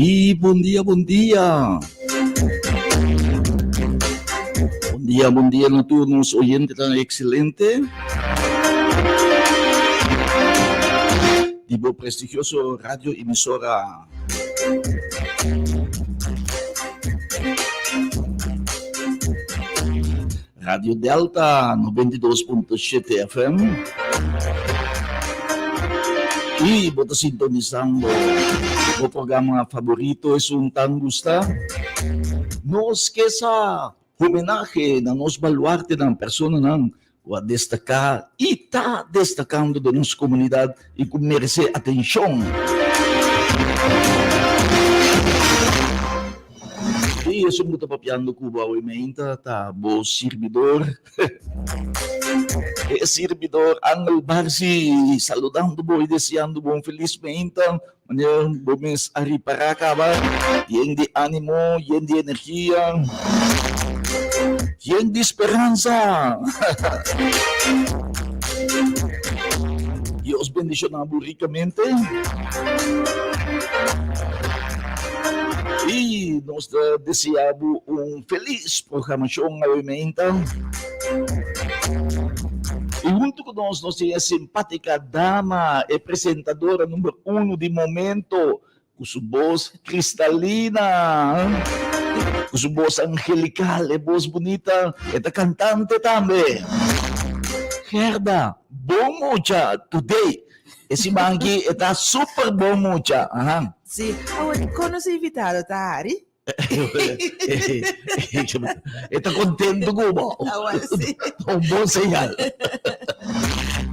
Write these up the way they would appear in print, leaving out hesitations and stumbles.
Y bon dia, bon dia. Bon dia, bon dia na tur nos oyentenan excelente. Di bo prestigioso radio emisora Radio Delta 92.7 FM. Y bo ta sintonizando bo programa favorito Esun Tan Gusta. Nos ke sa homenahe na nos baluartenan, personanan ku a destaká i ta destakando den nos komunidat i ku meresé atenshon. I esun ku ta papiando ku bo awe meinta ta bo sirbidor, e sirbidor Angel Barsi, saludando bo i deseando bo un felis meinta, manera bo mes a ripará kaba, yen di ánimo, yen di energia, yen di speransa. Dios bendishoná bo rikamente. I nos ta desea bo un felis programashon awe meinta. I huntu ku nos nos tin e simpátika dama, e presentadora number uno di momento, ku su bos kristalina, ku su bos angelikal, e bos bunita, e ta kantante tambe. Gerda, bon mucha today. E siman aki e ta super bon mucha. Aha. Sí. Awor, kon nos invitado ta Harry? E ta contento cu bo. Awor sí. Un bon señal.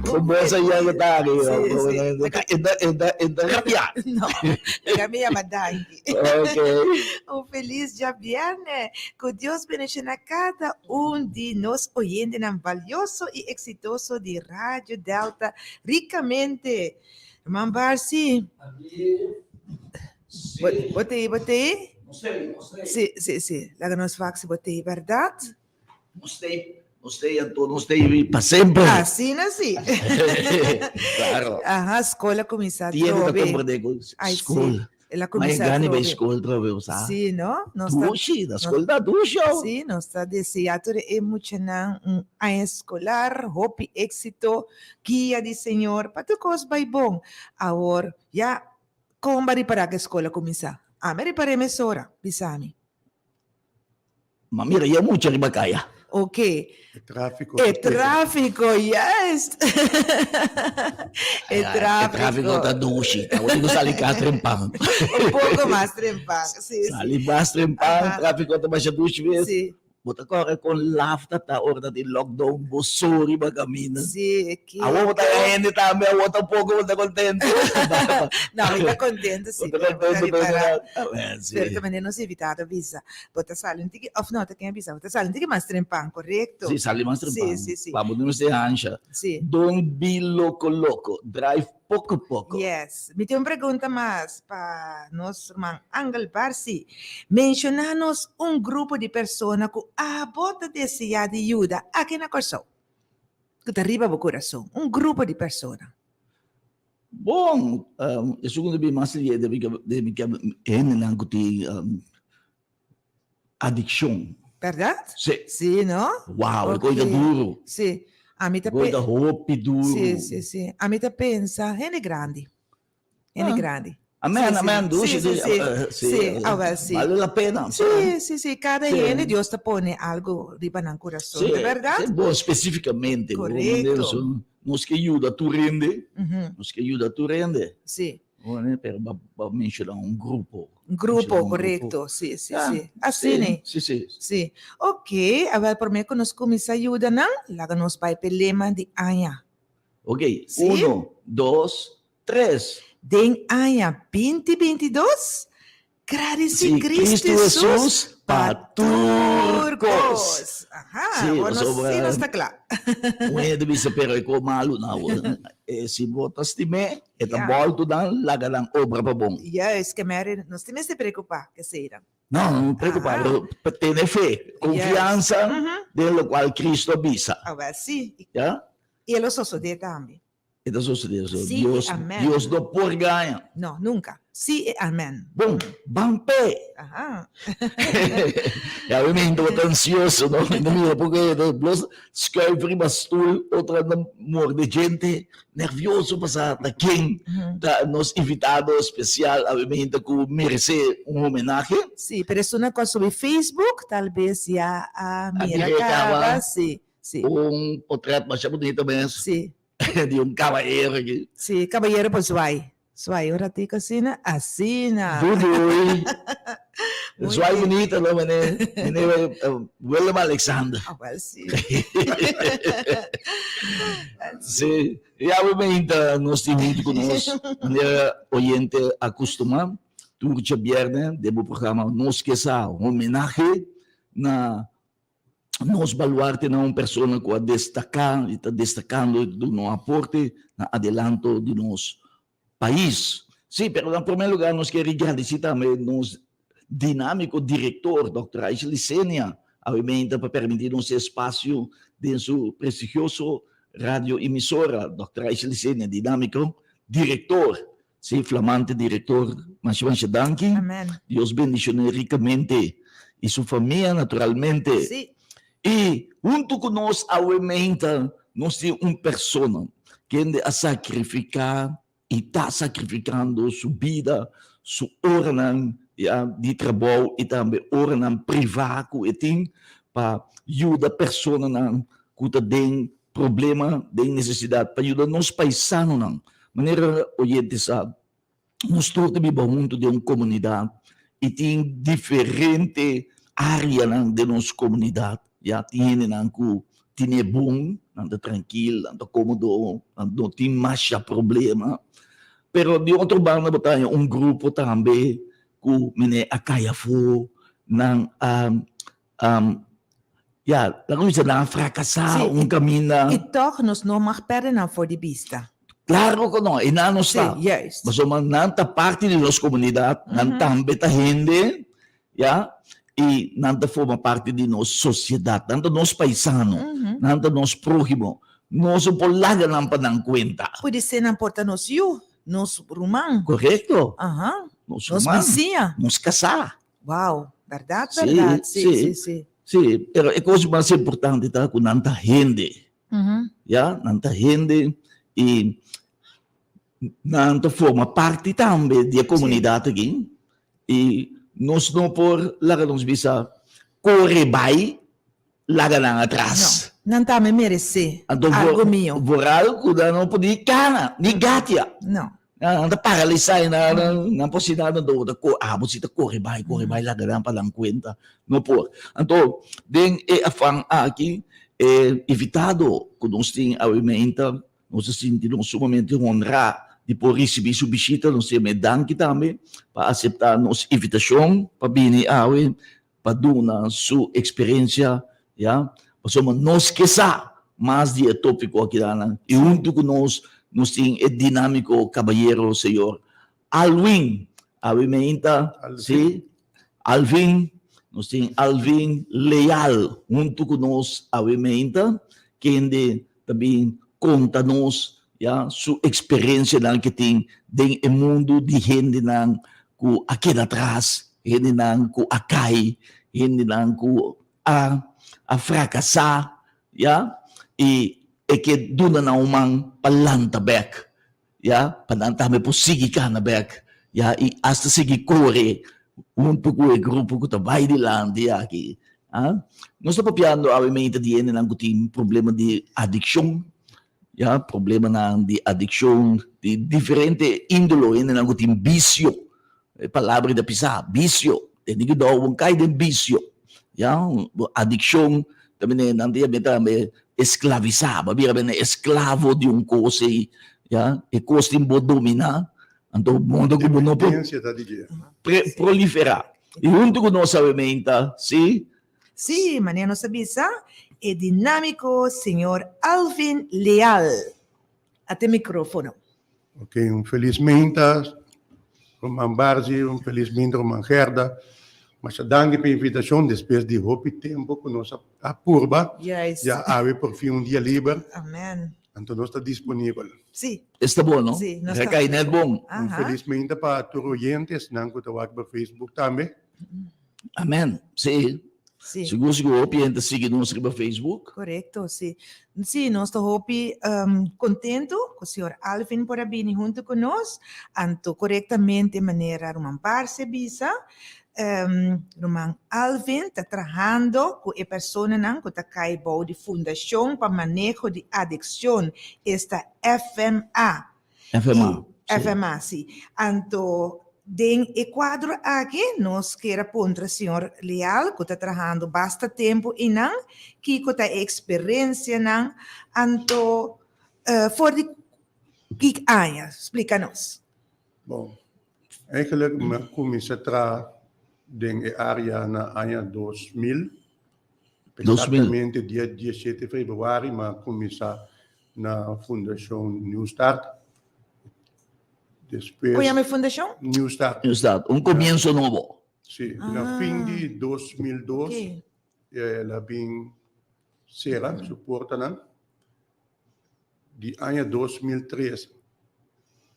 Un bon señal que ta aki. Sí, sí. E ta, e ta, e ta rabiá. No, ya mi yama danki. Ok. Un felis djabièrnè. Ku Dios bendiciona kada un di nos oyentenan valioso i eksitoso di Radio Delta Ricamente. Herman Barsi. Bo te bo te? Sí, sí, sí. Laga nos wak si bo te, berdad? Nos te, nos te anto nos te pa semper. Asina sí. Claro. Aha, skol a kuminsá Tiene ta trobe. komprende ku Ai, sí. skol. El a Ma e kuminsá gani bai atrobe. skol trobe, bo sa. Sí, no? Nos ta, Dushi, na nos, skol ta dushi awo. sí, nos ta deseá tur e muchanan un aña eskolar, hopi éksito, guia di Señor, pa tur kos bai bon. Awor, ya, kon bo a ripará ku e skol a kuminsá? Ami a ripar'é mesora, bisa mi. Ma mira, ya mucha riba kaya. Ok. E tráfiko. E tráfiko, juist. E tráfiko. E tráfiko ta dushi. Ta wou sali kas trempan. Un poko mas trempan, si, si. Sali mas trempan, tráfiko ta masha dushi mes. Si. Bo ta kore kon laf ta ta ora ta tin lockdown, bo so riba kaminda. Si, e ki. Awor bo ta haña hende tambe, awor tampoco bo ta kontento. No, mi ta kontento si. Bo ta kontento pero Pero ta manera nos invitado a bisa. Bo ta sali un tiki, of no, ta ken a bisa, bo ta sali un tiki mas trempan, korekto? Sí, sali mas trempan. Sí, sí, sí. Pa bo no mester hansha. Sí. Don't be loco loco, drive poko poko. Yes. Mi tin un pregunta mas pa nos ruman Angel Barsi. Menshoná nos un grupo di persona ku abo ta deseá di yuda aki na Kòrsou, ku ta riba bo kurason. Un grupo di persona. Bon, esun ku ta bin mas lié den mi hendenan ku tin adikshon. Bèrdat? Sí. Sí, no? Wow, e kos ta duru. Sí. Ami ta E kos ta hopi duru. Sí, sí, sí. Ami ta pensa hende grandi. Hende grandi. Amen, amen, dushi, Sí, sí, sí. Sí, awel sí. Bale la pena. Sí, sí, sí. Kada hende Dios ta pone algo riba nan kurason, ta bèrdat? Sí, bo spesífikamente. Korekto. Nos ke yuda tur hende, nos ke yuda tur hende. Sí. Pero bo a menshoná un grupo. Un grupo, korekto. Sí, sí, sí. Asina. Sí, sí. Sí. Oké, awel promé ku nos kuminsá yuda nan, laga nos bai p'e lema di aña. Ok, uno, dos, tres. Den aña binti 22, gradisí Cristo Hesus pa tur kos. Aha, Sí, bo no, pasobra sí nos ta kla. Un hende bisa pero e kos malu na bo. Si bo ta stim'é, e ta Ja. bòltu nan laga nan obra pa bon. Juist, ke Mary nos tin mester preokupá keseinan. No, no preokupá, Aha. pero pa tene fe, konfiansa den lokual Cristo a bisa. Awel sí, Ya? i e lo sosodé tambe. E ta sosodé. So, Sí, Dios, amen. Dios no por gaña. No, nunca. Sí e amen. Bon, ban p'e. Aha. Ya mi mente ta ansioso, no? Mi ta mira porque ta blos schuif riba stoel, otro anda morde djente, nervioso pasá ta ken ta nos invitado especial, a mi mente ku merece un homenahe. Sí, pero esun a ku a subi Facebook, tal bes ya a mira mira kaba. kaba. Sí, sí. Un potret masha bunita mes. Sí. Di un cabayero aki. Sí, cabayero por zwaai. Zwaai un ratico asina, asina. Doei doei. Muy Zwaai bien. bonito, no, meneer? Meneer Willem Alexander. Ah, wel, sí. Sí. Ya we meinta nos tin hunto cu nos, meneer oyente acostuma, tur djabierne den bo programa Nos Ke Sa homenahe na Nos baluarte na un persona ku a destaká i ta destakando i ta duna un aporte na adelanto di nos pais. Sí, pero na promé lugá nos kere gradisí tambe nos dinámiko direktor, dòkter Aisha Licenia, awemente pa permití nos e espasio den su prestigioso radio emisora. Dòkter Aisha Licenia, dinámiko direktor, Sí, flamante director, masha masha danki. Amen. Dios bendicione ricamente y su famia naturalmente. Sí. Y hunto cu nos awe meinta nos tin un persona kende a sacrifica y ta sacrificando su bida, su oranan ya di trabou y tambe oranan priva cu e tin pa yuda personanan cu ta den problema, den necesidad, pa yuda nos paisanonan. Manera oyente sa, nos tur ta biba hunto den un comunidad y tin diferente areanan den nos comunidad. Ya, tin hendenan cu tine bon, nan ta trankil, nan ta comodo, nan no tin masha problema. Pero di otro banda bo ta haña un grupo tambe cu mene a cay afo, nan a Ya, laga mi bisa nan a frakasá un kaminda. I tòg nos no mag pèrdè nan for di bista. Klaro ku no, i nan no sta. Sí, juist. Pasobra nan ta parti di nos komunidat, nan tambe ta hende, ya, i nan ta forma parti di nos sosiedat. Nan ta nos paisano, nan ta nos próhimo. Nos no por laga nan pa nan kuenta. Podisé nan por ta nos yu, nos ruman. Korekto. Aha. Nos ruman. Nos bisiña. Nos kasá. Wow, berdad, Sí, berdad. Sí, sí. sí, sí. Sí, pero e kos mas importante ta ku nan ta hende. Ya, nan ta hende i nan ta forma parti tambe di e komunidat aki. I nos no por laga nos bisa kore bai laga nan atras. No, nan tambe meresé Anto algo mihó. Vooral ku nan no por ni kana, ni gatia. No. Nan ta paralisá i nan nan por si nada anto bo ta kore, abo si ta kore bai, kore bai laga nan pa nan kuenta. No por. Anto den e afan aki e invitado ku nos tin awe meinta nos ta sinti nos sumamente honrá di por risibí su bishita. Nos ta yam'é danki tambe pa aseptá nos invitashon pa bini awe pa duna su experiencia, ya, pasobra nos ke sa mas di e topico akidanan y hunto cu nos, nos tin e dinamico cabayero señor Alwin, awe meinta, si, Alvin, nos tin Alvin Leal hunto cu nos awe meinta, kende ta bin conta nos, ya, su experiencianan ke tin den e mundo di hendenan cu a keda atras, hendenan cu a cay, hendenan cu a a fracasa, ya, y e ke duna nan un man pa lanta bek, ya, pa nan tambe por sigui cana bek, ya, y hasta sigui core hunto cu e grupo cu ta bay dilanti aki, ah. Nos ta papiando awe meinta di hendenan cu tin problema di adiccion, Ya, problemanan di adikshon di diferente índolo, hendenan ku tin bisio, e palabra ta pisá, bisio, tene kuidou bo kai den bisio, ya, bo adikshon ta bini nan ta yam'é tambe esklavisá, bo a bira bini esklavo di un kos ei, ya, e kos tin bo dominá, anto modo ku bo no por Dependensia ta di dje. proliferá. I huntu ku nos sabementa, si. Sí, manera nos a bisa, e dinámiko señor Alvin Leal. Ate micrófono. Ok, un felis meinta, Roman Barzi, un felis meinta, Roman Gerda. Masha danki pa e invitashon despues di hopi tempo ku nos a purba. Juist. Ya awe por fin un dia liber. Amen. Anto nos ta disponibel. Sí. Esta bon, no? Sí, nos ta. Rekai net bon. Un felis meinta pa tur oyentes nan ku ta wak pa Facebook tambe. Amen. Sí. Sí. Sigur sigur hopi hende ta sigui nos riba Facebook. Korekto, sí. Sí, nos ta hopi um, kontentu ku señor Alvin por a bini huntu ku nos. Anto korektamente manera Ruman Barce bisa, um, Ruman Alvin ta trahando ku e personanan ku ta kai bou di Fundashon pa Maneho di Adikshon, esta FMA. FMA. I, FMA, sí. Anto den e kuadro aki nos kier a puntra señor Leal ku ta trahando basta tempu einan, kiko ta e eksperensianan, anto for di ki aña? Splika nos. Bon, eigenlijk mi a kuminsá traha den e área na aña 2000. 2000. Eksaktamente dia 17 februari mi a kuminsá na Fundashon New Start. Despues. Kon yama e fundashon? New Start. New Start, un komienso nobo. Sí, na fin di 2002 el a bin sera su portanan. Di aña 2003,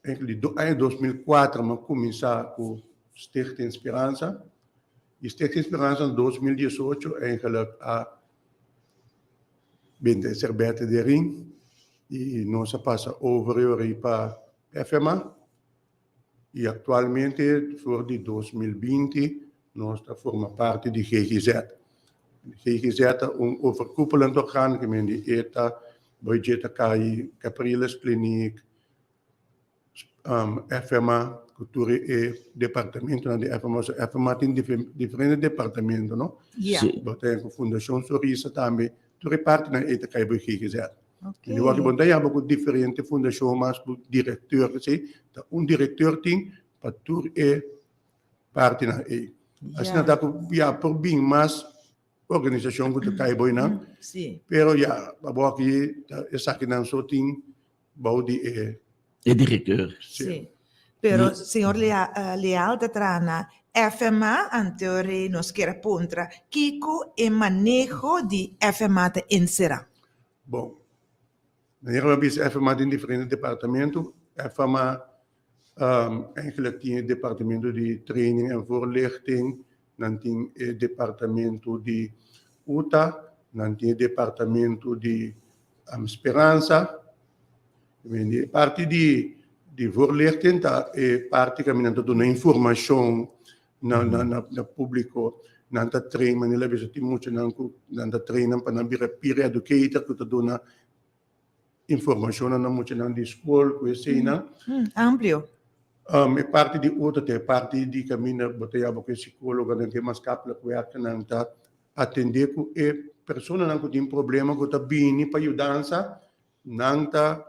eigenlijk di aña 2004 mi a kuminsá ku Stichting Speransa. I Stichting Speransa na 2018 eigenlijk a bende e serbete den ring i nos a pasa over e ora pa FMA. I aktualmente for di 2020 nos ta forma parti di GGZ. GGZ ta un overkoepelend orgaan, ke men di e ta Bridgetta Kai, Capriles Kliniek, FMA, ku tur e departamentonan di FMA. So FMA tin diferente departamento, no? Ja. Sí. Bo tin ku Fundashon Sonrisa tambe, tur e partinan ei ta kai bo GGZ. Oké. I wak bo ta yama ku diferente fundashon mas ku direkteur esei, ta un direkteur tin pa tur e partinan ei. Asina ta ku ya por bin mas organisashon ku ta kai bo einan, Sí. pero ya abo aki ta esakinan so tin bou di e. E direkteur. Sí. Pero señor Leal ta traha na FMA, anto rei nos kier a puntra kiko e maneho di FMA ta enserá? Bon, manera mi a bisa FMA tin diferente departamento. FMA eigenlijk tin e departamento di training en voorlichting, nan tin e departamento di UTA, nan tin e departamento di Speransa. E parti di di voorlichting ta e parti ku nan ta duna informashon na na na públiko. Nan ta train manera bisa tin muchanan ku nan ta train nan pa nan bira peer educator ku ta duna informashon na muchanan di skol ku eseinan. Amplio. E parti di otro ta e parti di kaminda bo ta yama ku e sikólogonan ku e maatschappelijk werkernan ta atendé ku e personanan ku tin problema ku ta bini pa yudansa, nan ta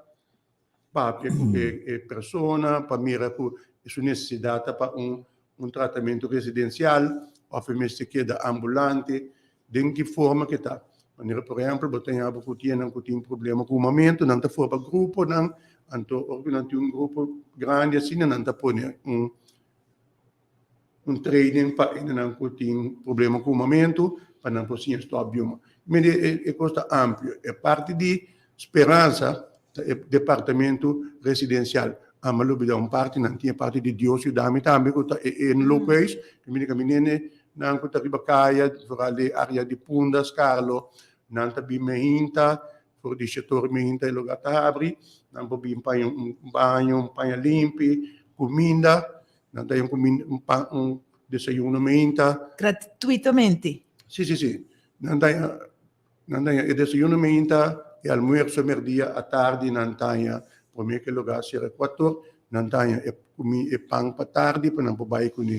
papia ku e persona pa mira ku su nesesidat ta pa un un tratamentu residensial òf e mester keda ambulante, den ki forma ke ta. Manera por ehèmpel bo ta haña bo ku tiennan ku tin problema ku humamentu, nan ta forma gruponan, anto ora ku nan tin un grupo grandi asina nan ta pone un un training pa hendenan ku tin problema ku humamentu pa nan por siña stòp di huma. Mende e kos ta amplio. E parti di Speransa ta e departamento residensial. Ama lo bida un parti, nan tin e parti di Dios Yudami tambe ku ta e inloophuis. Kaminda kaminda hende nan ku ta riba kaya, foral den area di Punda, Skarlo, nan ta bin meinta, for di shetor meinta e lugar ta habri, nan por bin paña un baño, un paña limpi, kuminda, nan ta haña un kuminda, un pan, un desayuno meinta. Gratuitamente? Si, si, si. Nan ta haña Nan taña e desayuno meinta, e almuerso merdia, atardi nan taña prome ke loga sera kuator, nan taña e kumi e pan pa tardi pa nan por bai kuné.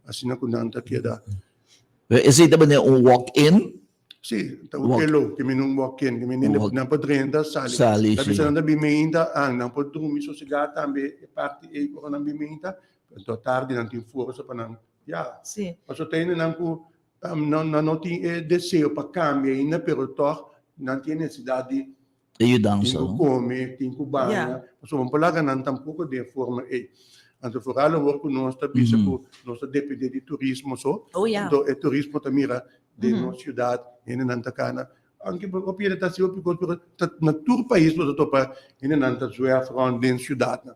Asina ku nan ta keda. Esei ta bini un walk-in? Si, ta un elo, ke mini un walk-in, ke mini nan por drenta sali. Sali, Ta si. bisa nan ta bin meinta, ah, nan por drumi sosegá tambe e parti ei ora nan bin meinta, anto atardi nan tin forsa pa nan, ya. Si. Pasobra ta hende nan ku Nan no tin e deseo pa cambia ainda, pero toch nan tin e necesidad di E yudansa, tin cu no? come, tin cu baña. Pasobra bo no por laga nan tampoco den e forma ey. Anto vooral awor cu nos ta bisa cu nos ta depende di turismo so, Oh, ya. anto e turismo ta mira den nos ciudad, hendenan ta cana. Anke hopi hende ta hasi hopi kos pero ta na tur pais bo ta topa hendenan ta zwerf rond den siudatnan.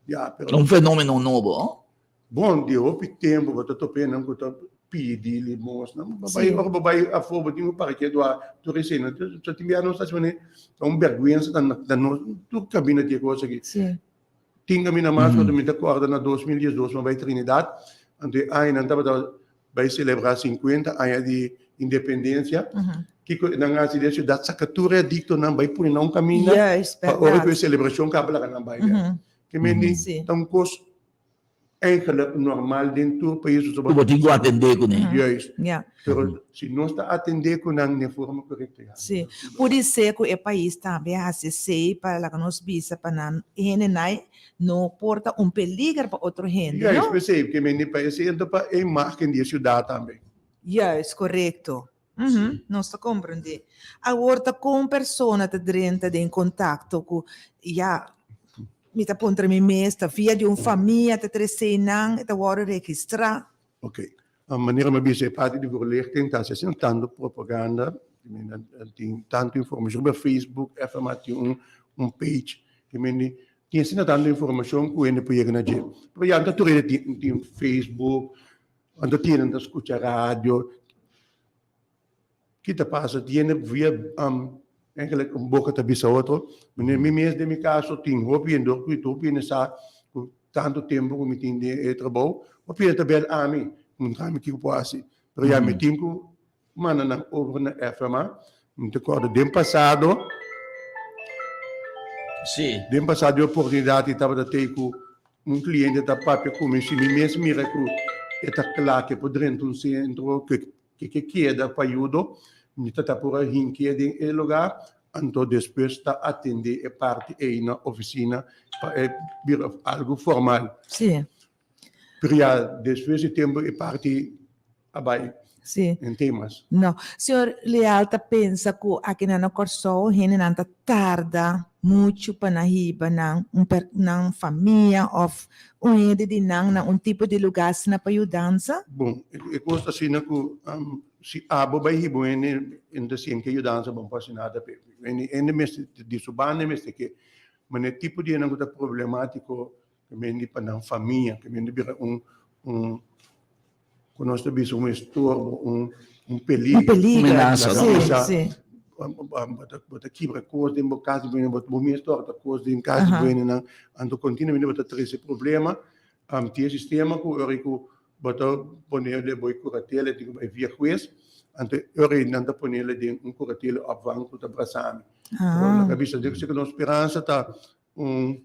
Ya, pero. Un fenomeno nobo, oh? Bon, di hopi tempu bo ta topa hendenan ku ta pidi limosna. Bo bai, ora bo bai afó bo tin ku para kedua tur esei. So tin bia nos ta hasi manera ta un bèrgwensa ta na nos tur kaminda tin e kos aki. Tin kaminda mas ku mi ta kòrda na 2012 mi a bai Trinidad, anto e añanan tabata bai selebrá 50 aña di independensia. Kiko nan a hasi den siudat? Saka tur e adiktonan bai pone nan un kaminda pa ora ku e selebrashon kaba laga nan bai bèk. Ke mende ta un kos Eigenlijk normal den tur pais Ku bo tin ku atendé kuné. Juist. Pero si nos ta atendé ku nan den forma korekto ya. Sí. Pudi ser ku e pais tambe a hasi esei pa laga nos bisa pa nan hendenai no por ta un peliger pa otro hende, no? Juist, p'esei ke mende pa esei anto pa e imagen di e siudat tambe. Juist, korekto. Nos ta komprendé. Awor ta kon un persona ta drenta den kontakto ku, ya, mi ta puntra mi mes, ta via di un famia ta trese nan, e ta wòrdu registrá? Ok. Manera mi a bisa e parti di voorlichting ta hasi asina tantu propaganda, tin tantu informashon riba Facebook, FMA tin un un page, tin asina tantu informashon ku hende por yega na dje. Pero ya no ta tur hende tin Facebook, Anto tienen ta skucha radio. Ki ta pasa? Tiene via eigenlijk un boka ta bisa otro. Meneer, mi mes den mi kaso tin hopi hende ku hopi hende sa ku tantu tempu ku mi tin den e trabou, hopi hende ta bel ami, puntra mi kiko por hasi. Pero ya mi tin ku manda nan over na FMA. Mi ta kòrda den pasado, den pasado e oportunidat i tabata tei ku Un cliente ta papia cu mi, si mi mes mira cu e ta cla cu e por drenta un centro cu e ke keda pa ayudo, mi ta ta por a hinki'e den e lugar, anto despues ta atende e parti ey na oficina pa e bira algo formal. Pero ya despues di tempo e parti a bai en temas. No. Señor Leal ta pensa cu akinan na Corsou hendenan ta tarda mucho pa nan hiba nan un per nan famia of un hende di nan na un tipo di lugar asina pa yudansa? Bon, e cos ta asina cu si abo bai hiba un hende en ta siente yudansa bo no por haci nada p'e. Hende mester di su banda e mester ke. Manera tipo di hendenan cu ta problematico Ke men di pa nan famia, ke men di bira un, un, ku nos ta bisa un estorbo, un, un peligro. Un peligro, Menasa, sí, no? sí. Bo ta kibra kos den bo kas di buena, bo mes torta kos den kas di buena nan, anto kontinuamente bo ta trese problema. Tin e sistema ku ora ku bo ta ponele bo e kuratela tin ku bai via hues, anto ora nan ta ponele den un kuratela opvang ku ta brasami. Pero nan a bisa ku nos speransa ta un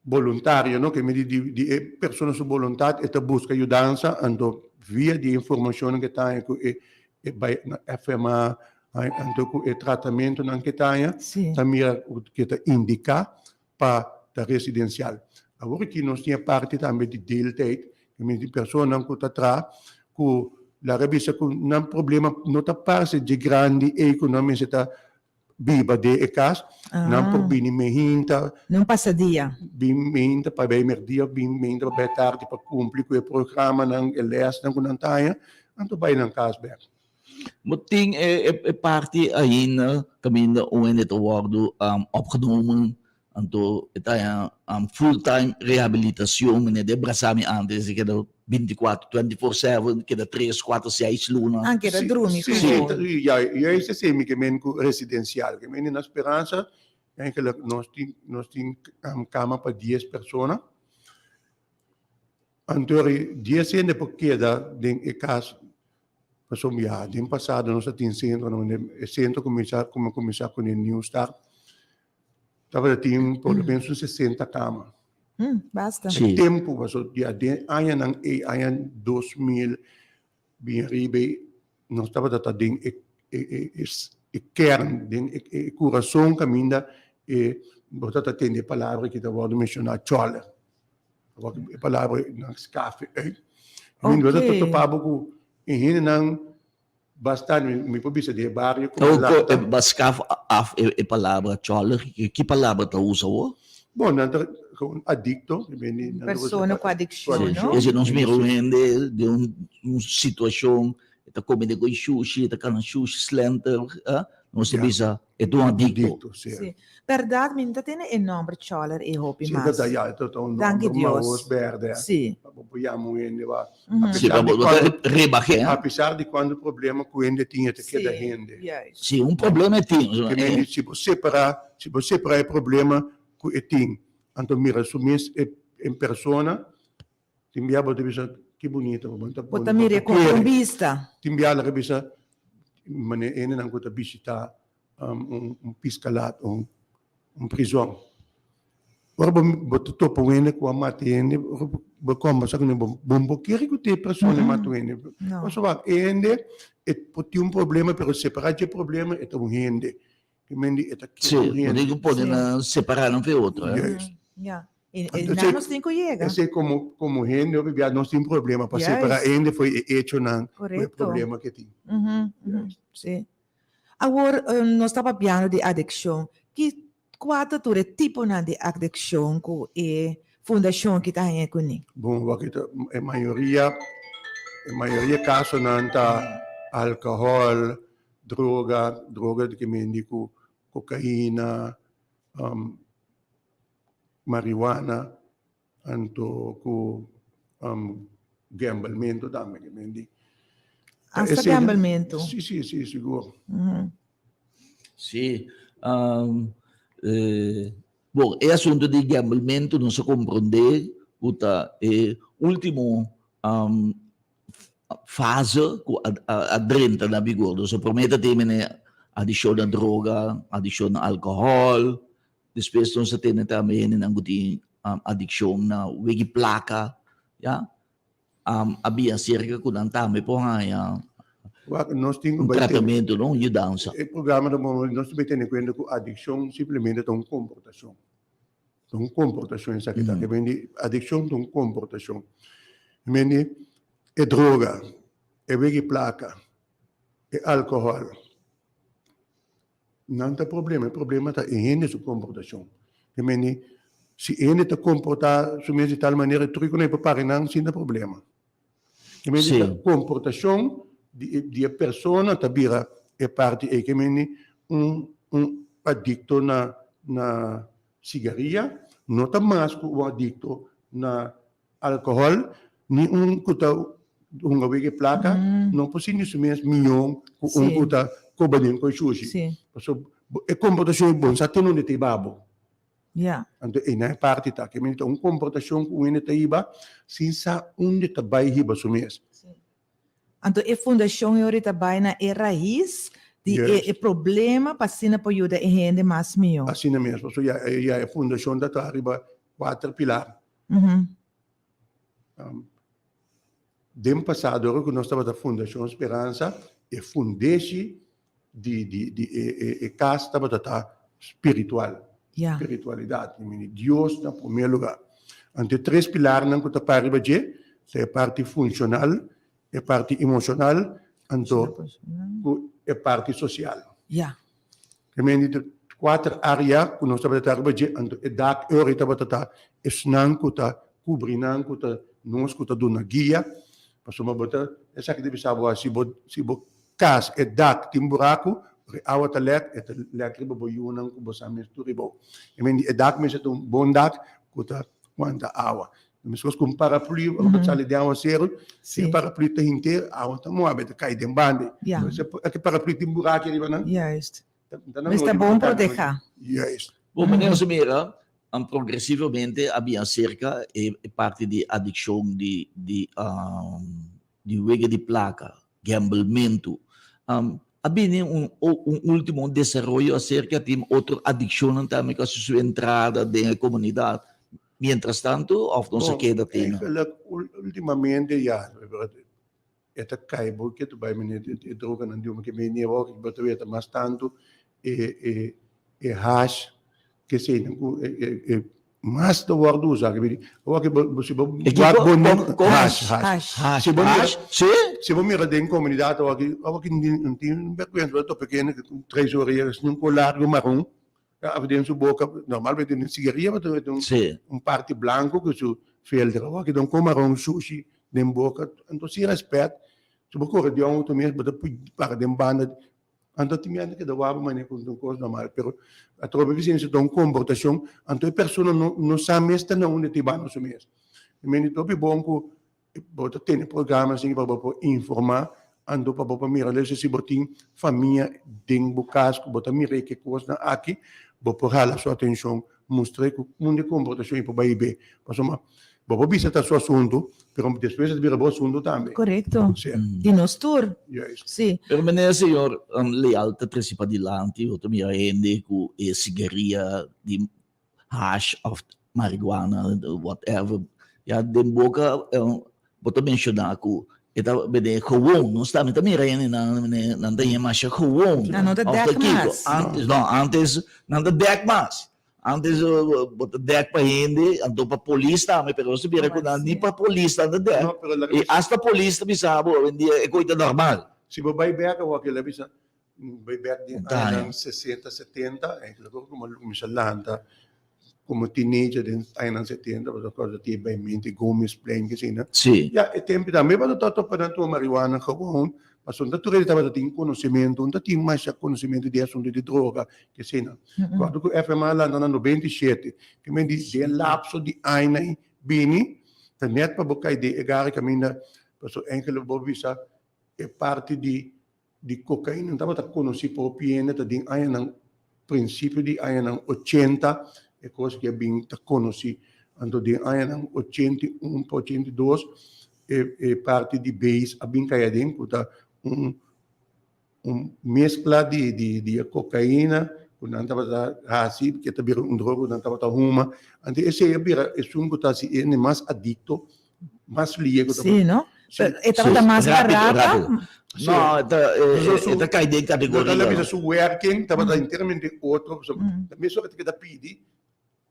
boluntario no ke midi di di e persona su boluntat e ta buska yudansa anto via di e informashonnan ke ta haña ku e e bai na FMA anto ku e tratamentonan ke ta haña ta mira ke ta indiká pa ta residensial. Awor aki nos tin e parti tambe di deeltijd ke midi personanan ku ta traha ku laga bisa ku nan problema no ta parse dje grandi ei ku nan mester ta biba den e kas, nan por bini mehinta. Den un pasadia. Bin mehinta pa bay merdia of bin mehinta pa bay tardi pa cumpli cu e programanan, e lesnan cu nan ta haña, anto bay nan kas bek. Bo tin e parti ainda caminda un hende ta wordo opgenomen Anto e ta haña full time rehabilitacion, meneer den brasa mi antes e keda 24, 24/7, keda 3, 4, 6 luna. An keda drumi gewoon. Si, ya, juist esei mi ke men ku residencial. Ke men na Speransa eigenlijk nos tin, nos tin kama pa 10 persona. Anto ri 10 hende por keda den e kas. Pasobra ya den pasado nos a tin centro, e centro kuminsá, kuma kuminsá ku e New Start. Tabata tin por lo menos un 60 kama. Basta. E tempu paso ya den añanan ei, aña 2000 bin ariba ei, nos tabata ta den e e e e kern, den e e kurason kaminda e bo ta ta tende e palabra ki ta wòrdu menshoná chòler. E palabra nan skafe uit. Mi bo ta topa bo ku e hendenan Basta mi por bisa di e bario ku mi lanta. Bo a skaf af e palabra chòler? Ki palabra ta usa awor? Bon, nan ta gewoon adikto. Persona ku adikshon, no? Esei nos mira un hende den un situashon. E ta come den cu shushi, e ta cana shushi, slenter, eh? Nos ta bisa, e ta un adicto. Adicto, si. Si. Berdad, mi no ta tene e nomber choler e hopi Si, mas. ta, ja, e ta un Danki nomber Dios. mahos berde. Si. Pa bo por yama un hende wa. Mhm. A Si, pesar pa di bo ta cuando, rebah'é, eh? a pesar di cuando problema cu hende tin, e ta keda Si, hende. juist. Si, un problema e tin. Ke men si bo separa, si bo separa e problema cu e tin, anto mira su mes e en persona, Tin bia bo ta bisa, ki bunita bo ta Bo ta mir'é ku un bista. Tin bia lo bisa manera hendenan ku ta bishitá un piskalat, un prizòn. Ora bo bo ta topa un hende ku a mata hende, ora bo kombersá kuné bo bo kere ku ta e persona a mata un hende. Pasobra wak e hende e por tin un problema pero separá dje problema e ta un hende. Ki men di e ta Sí, kere un bo hende. tin ku pone nan separá nan fe otro, eh. Juist. Ja. En, en Entonces, nan nos tin ku yega. Esei komo, komo hende hopi bia nos tin problema pa Juist. separá hende fo'i e echonan ku e Korekto. problema ke tin. Mhm, mhm, Juist. sí. Awor, nos ta papiando di adikshon. Ki kua ta tur e tiponan di adikshon ku e fundashon ki ta haña kuné? Bon, wak ta e mayoria, e mayoria kasonan ta alkohòl, Droga, droga di ke mendi ku kokaina, marihuana, anto ku gamblementu tambe ke mendi. Asta gamblementu? Si, si, si, sigur. Si. Bon, e asuntu di gamblementu nos a komprondé ku ta e último fase ku a drenta na vigor. Dus e promé ta tin mene adikshon na droga, adikshon na alkohòl, despues nos a tene tambe hendenan ku tin adikshon na wiki plaka, ya. A bia serka ku nan tambe por haña Wak, nos tin ku un bai tene tratamentu, no? Un yudansa. E programa ta nos tin bai tene kuenta ku adikshon simplemente ta un komportashon. Ta un komportashon esaki ta. Ke men di adikshon ta un komportashon. Men di e droga, e wiki plaka, e alkohòl, nan ta problema. E problema ta e hende su komportashon. Ke men di si e hende ta komportá su mes di tal manera, tur ku nan e por para nan sin ta problema. Ke men di ta komportashon di e persona ta bira e parti ei. Ke men di un un adikto na na sigaria no ta mas ku un adikto na alkohòl ni un ku ta hunga wega e plaka no por sinti su mes mihó ku un ku ta koba den koi shushi. Pasobra e komportashon ei bon sa te nunde ta hiba bo. Anto einan e parti ta. Ke ta un komportashon ku un hende ta hiba sin sa unda ta bai hiba su mes. Anto e fundashon e ora ta bai na e rais di e problema pa asina por yuda e hende mas mihó. Asina mes, pasobra ya e fundashon ta traha riba kuater pilar. Den pasado ora ku nos tabata Fundashon Speransa e fundeshi di di di e e e kas tabata ta spiritual. Spiritualidat, i mini Dios na promé lugá. Anto e tres pilarnan ku ta para riba dje ta e parti funshonal, e parti emoshonal anto ku e parti sosial. E mende di kuater área ku nos tabata ta riba dje, anto e dak e ora tabata ta esnan ku ta kubri nan, ku ta nos ku ta duna guia, pasobra bo ta esaki ta bisa bo si bo si bo kas e dak tin buraku, ora e awa ta lèk e ta lèk riba bo yunan ku bo sa mes tur riba bo. E mende e dak mester ta un bon dak ku ta wanta awa. Meskos ku un paraplu, ora bo ta sali den awaseru, si e paraplu ta hinter, awa ta move, ta kai den banda. E paraplu tin buraki riba nan. Juist. Mester bon proteha. Juist. Bon, meneer Oseguera, progresivamente a bin acerca e parti di adiccion di di di wega di placa, gamblementu. A bini un un ultimo desaroyo acerca tin otro adiccionnan tambe cu a haci su entrada den e comunidad. Mientras tanto of nos a keda tin? Eigenlijk ultimamente ya, e ta kai bo ke ta bai mene e droganan di homber ke mene awor bo ta weta mas tantu e e e hash ke eseinan ku e e mas ta wòrdu usa awor ke bo si bo wak bo hash hash si bo mira si bo mira den komunidat awor ki awor ki no tin bèrgwensa bo ta topa kende ku tres oreha un kol largu maron Af den su boca, normalmente den sigaria bo ta mete un parti blanco cu su filter. Awor aki ta un comaron sushi den boca. Anto sin respet. Si bo kore di outo mes bo ta para den banda. Anto tin biaha keda wak bo manera ku un kos normal, pero atrobe bisiña ta un komportashon, anto e persona no no sa mes ta na unda e ta banda su mes. I mende ta hopi bon ku bo ta tene programa asin pa bo por informá, anto pa bo por mira lesa si bo tin famia den bo kas ku bo ta mira e ke kosnan aki, bo por hala su atenshon, mustr'é ku unda e komportashon ei por bai be. Pasobra bo por bisa ta su asuntu, pero despues e ta bira bo asuntu tambe. Korekto. Sí. Di nos tur. Juist. Sí. Pero meneer señor Leal ta trese padilanti, bo ta mira hende ku e sigaria di hash of marihuana, whatever, ya den boca bo ta menciona cu e ta bende gewoon, nos tambe ta mira hende nan nan ta yama masha gewoon. Nan no ta dek mas. Antes no, antes nan ta dek mas. Antes bo ta dek pa hende, anto pa polis tambe, pero nos ta mira cu nan ni pa polis nan ta dek. Y hasta polis ta bisa bo awendia e coy ta normal. Si bo bay bek awor kila bisa Bai bek den añanan sesenta, setenta, eigenlijk ora ku mi a kuminsá lanta komo teenager den añanan setenta, pasobra kòrda ta bai mente Gomezplein ke asina. Sí. Ya, e tempu tambe tabata ta topa nan tuma marihuana gewoon, pasobra no ta tur hende tabata tin konosementu, no ta tin masha konosementu di e asuntu di droga ke asina. Kòrda ku FMA a lanta na 97, ke men di den lapso di aña ei bini, ta nèt pa bo kai den e gara kaminda, pasobra enkele bo bisa e parti di di kokaina tabata konosí pa hopi hende ta den añanan prinsipio di añanan ochenta e kos ke a bin ta konosí. Anto den añanan 81 pa 82 e e parti di base a bin kai aden ku ta un un meskla di di di e kokaina ku nan tabata hasi ke ta bira un droga ku nan tabata huma. Anto esei a bira esun ku ta hasi hende mas adikto mas lie ku ta Sí, no? Sí. Pero e tabata Sí, mas rápido, barata. rápido. No, e ta, So, e, su- e ta kai den Lo kategoria. ta bisa su werking tabata enteramente otro, pasobra ta mesun ora ta keda pidi,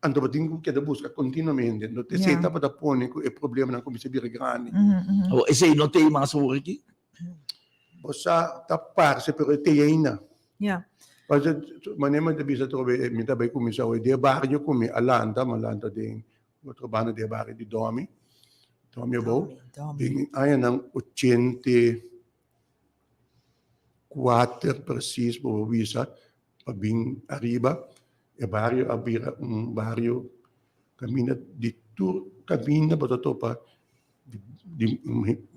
anto bo tin ku keda buska kontinuamente. Entonces esei tabata pone ku e problemanan kuminsá bira grandi. Awor, esei no tei mas awor aki? Bo sa ta parse, pero e tei ainda. Pasobra manera mi ta bisa atrobe, mi ta bai kuminsá hoy den bario ku mi a lanta, mi a lanta den Otro banda di e bario di Domi, Domi abou, den añanan 84 precies bo por bisa pa bin ariba, e bario a bira un bario kaminda di tur kaminda bo ta topa di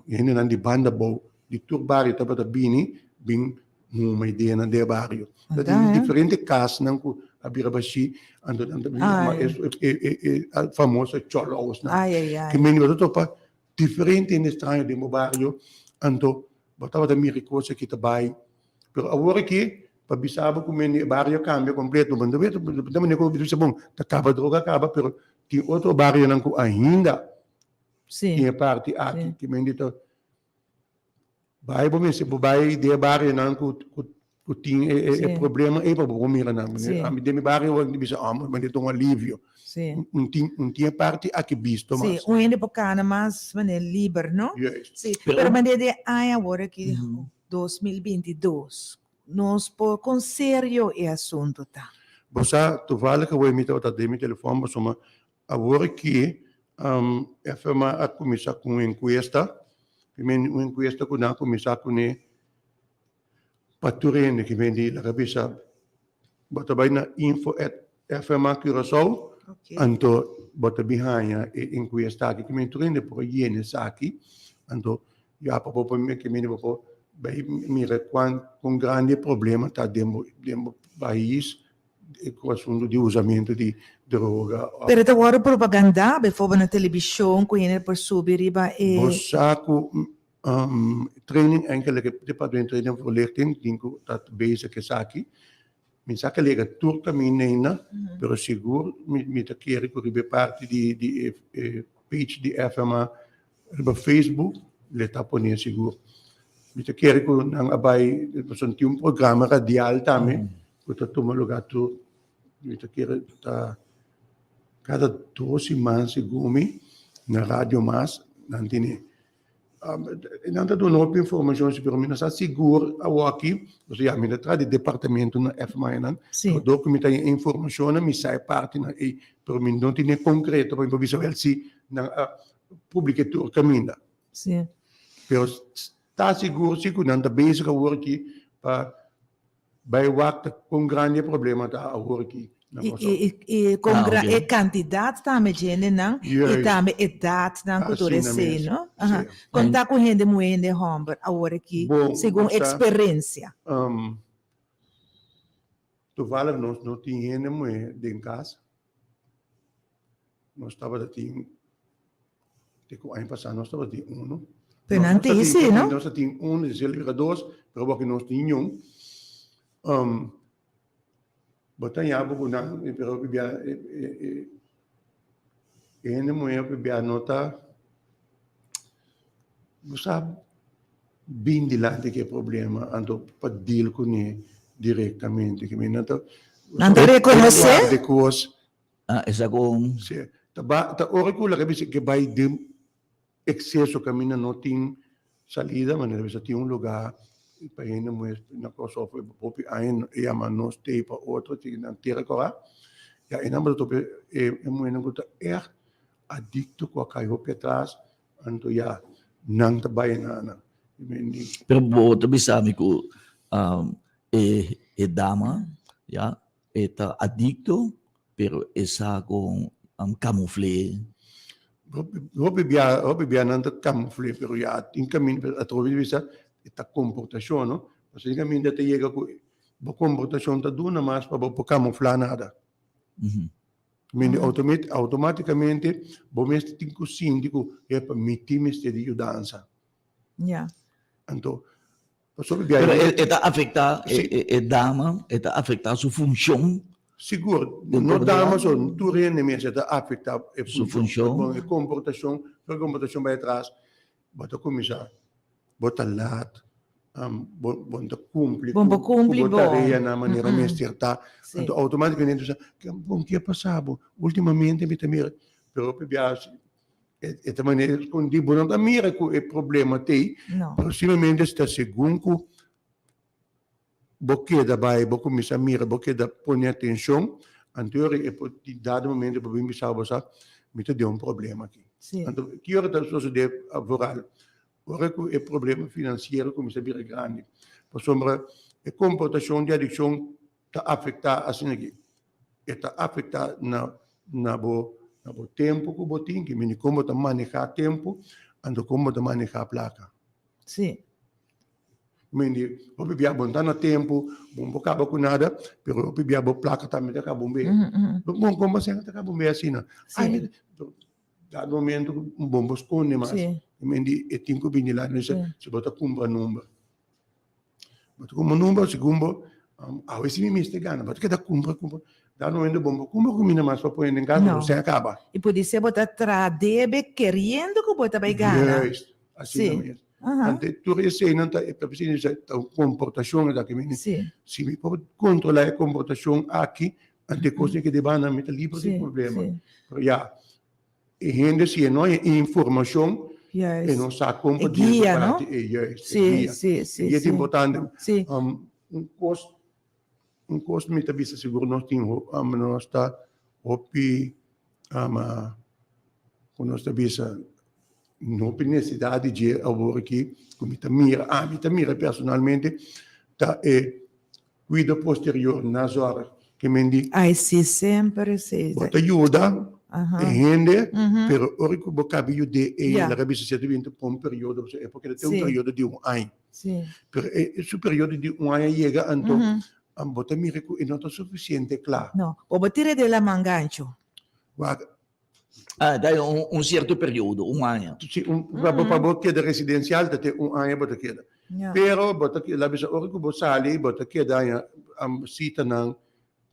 hendenan di banda abou, di tur bario tabata bini bin huma i dena den e bario. Ta tin diferente kasnan ku a bira bashí, anto nan ta bin yama e e famoso cholousnan. Ke mende bo ta topa diferente hende straño den bo bario, anto bo tabata mira e kos aki ta bai. Pero awor aki pa bisa bo ku mende e bario a kambia kompleto, bo no ta manera ku bo bisa bon ta kaba droga a kaba, pero tin otro barionan ku ainda tin e parti aki. Ke mende ta bai bo mester bo bai den e barionan ku ku tin e e problema ei pa bo por mira nan. Ami den mi bario bo bisa oh mi ta un alivio. Un tin un tin e parti aki bisto mas. Sí, un hende por kana mas manera liber, no? Sí, pero manera di e aña awor aki 2022 nos por kon serio e asunto ta? Bo sa toevallig awor mi tabata den mi telefòn pasobra Awor aki FMA a kuminsá ku un enkuesta, primer un enkuesta ku nan a kuminsá kuné pa tur hende ki bini laga bisa bo ta bai na info at FMA Curaçao anto bo ta bin haña e enkuesta aki ki men tur hende por a yena esaki anto ya pa bo por ke mende bo por bai mira kuan kon grandi e problema ta den bo den bo pais. Ku asuntu di usamentu di droga òf. Pero ta wòrdu propagandá bijvoorbeeld na televishon ku hende por subi riba e. Bo sa ku training enkele ke departamento training voorlichting tin ku ta bezig ku esaki. Mi sa ke lega tur kaminda ainda, pero sigur mi ta kere ku riba e parti di e page di FMA riba Facebook le ta pone sigur. Mi ta kere ku nan a bai pasobra tin un programa radial tambe ku ta tuma lugar tur mi ta kere ta kada dos siman segun mi na Radio Mas nan tene. Nan ta duna hopi informashon si pero mi no sa sigur awoki pasobra ya mi ta traha di departamento na FMI nan Sí. Dor ku mi ta haña informashonnan mi sa e partinan ei pero mi no tene konkreto pa mi por bisa wel si nan a publica tur caminda. Sí. Pero. Ta sigur si ku nan ta bezig awor aki pa bai wak ta kon grandi e problema ta awor aki na Kòrsou. I kon e kantidat tambe djendenan i tambe edatnan ku tur esei, no? Kon ta ku hende muhé hende hòmber awor aki segun eksperensia? Toevallig nos no tin hende muhé den kas. Nos tabata tin, te ku aña pasá nos tabata tin uno. Pero nan tin sí, no? Nos tin uno, di sel bira dos, pero awor nos tin ñun. Um, bo ta ña bo ku nan, pero bibia e, e, e, e hende muhé bibia no ta, bo sa bin dilanti ku e problema, anto pa deal kuné direktamente. Ke mi nan ta, Nan ta rekonosé? De kos. Ah, esa con. Sí. Ta ba, ta ora ku laga bisa ke bai den ekseso kaminda no tin salida, manera bisa tin un lugá pa hende mues na Kòrsou hopi aña e yama nos tei pa otro tin nan tera kòrá. Ya e nan bo ta topa e e muhénan ku ta ègt adikto ku a kai hopi atras, anto ya nan ta bai na nan. Pero bo ta bisa mi ku e e dama ya E ta adicto pero e sa con camufle. Hopi bia, hopi bia nan ta camufle pero ya tin caminda atrobe di bisa e ta comportacion no. Pasobra tin caminda ta yega cu bo comportacion ta duna mas pa bo por camufla nada. Mende automaticamente bo mes tin cu sinti cu epa mi tin mester di yudansa. Anto Pasobra Pero e ta afecta e dama, e ta afecta su funcion. Sigur, no dama so, tur hende mes e ta afecta e su funcion. E comportacion, su comportacion bai atras, bo ta cuminsa, bo ta laat, bo no ta cumpli cu bo tarea na manera mester ta. Anto automaticamente bo sa, bon ke a pasa bo? Ultimamente mi ta mira, pero pabia E ta manera escondí, bo no ta mira cu e problema t'ei, pero simplemente ta segun cu bo keda bai, bo cuminsa mira, bo keda pone atencion, anto ora e por di dado momento bo bin bisa bo sa, mi ta den un problema aki. Anto ki ora ta sosode vooral? Ora cu e problema financiero cuminsa bira grandi, pasobra e comportacion di adiccion ta afecta asina aki, e ta afecta na na bo na bo tempo ku bo tin ki mini kon bo ta maneha tempo anto kon bo ta maneha plaka. Sí. Mindi hopi bia bo no ta na tempo, bo no por kaba ku nada, pero hopi bia bo plaka tambe ta kaba un be. Bon kon bo ta kaba un be asina? Sí. Ai mi dado momento bo no por skonde mas. Sí. Mindi e tin ku bini la si bo ta kumpra number. Bo ta kumpra number segun bo awe si mi mester gana bo ta keda kumpra kumpra da no hende bon bo kumpra kuminda mas pa pone den kas bo sen a kaba. I podise bo ta traha debe keriendo ku bo ta bai gana. Juist, asina mes. Ante tur eseinan ta e ta un komportashon esaki mi si mi por kontrola e komportashon aki ante kos ke di banda mi ta liber di problema. Pero ya E hende si e no hay e informacion, e no sa con pa deal cu parti e, juist, e guia. E guia ta importante. Un cos, un cos mi ta bisa sigur nos tin, nos ta hopi, cu nos ta bisa, hopi necesidad di dje awor aki, cu mi ta mira, ami ta mira personalmente, ta e Cuido posterior na zorg ke men di. Ai si semper esei. Bo ta yuda e hende pero ora ku bo kabi yud'é e laga bisa si a ta binti pa un periodo pasobra e por keda te un periodo di un aña pero e su periodo di un aña yega anto bo ta mira ku e no ta sufisiente kla. No, bo bo tira den laman gancho. Wak. Ah, ta un cierto periodo, un aña. Si, un, pa bo, pa bo keda residencial ta te un aña bo ta keda. Pero bo ta, la bisa ora ku bo sali bo ta keda aña citanan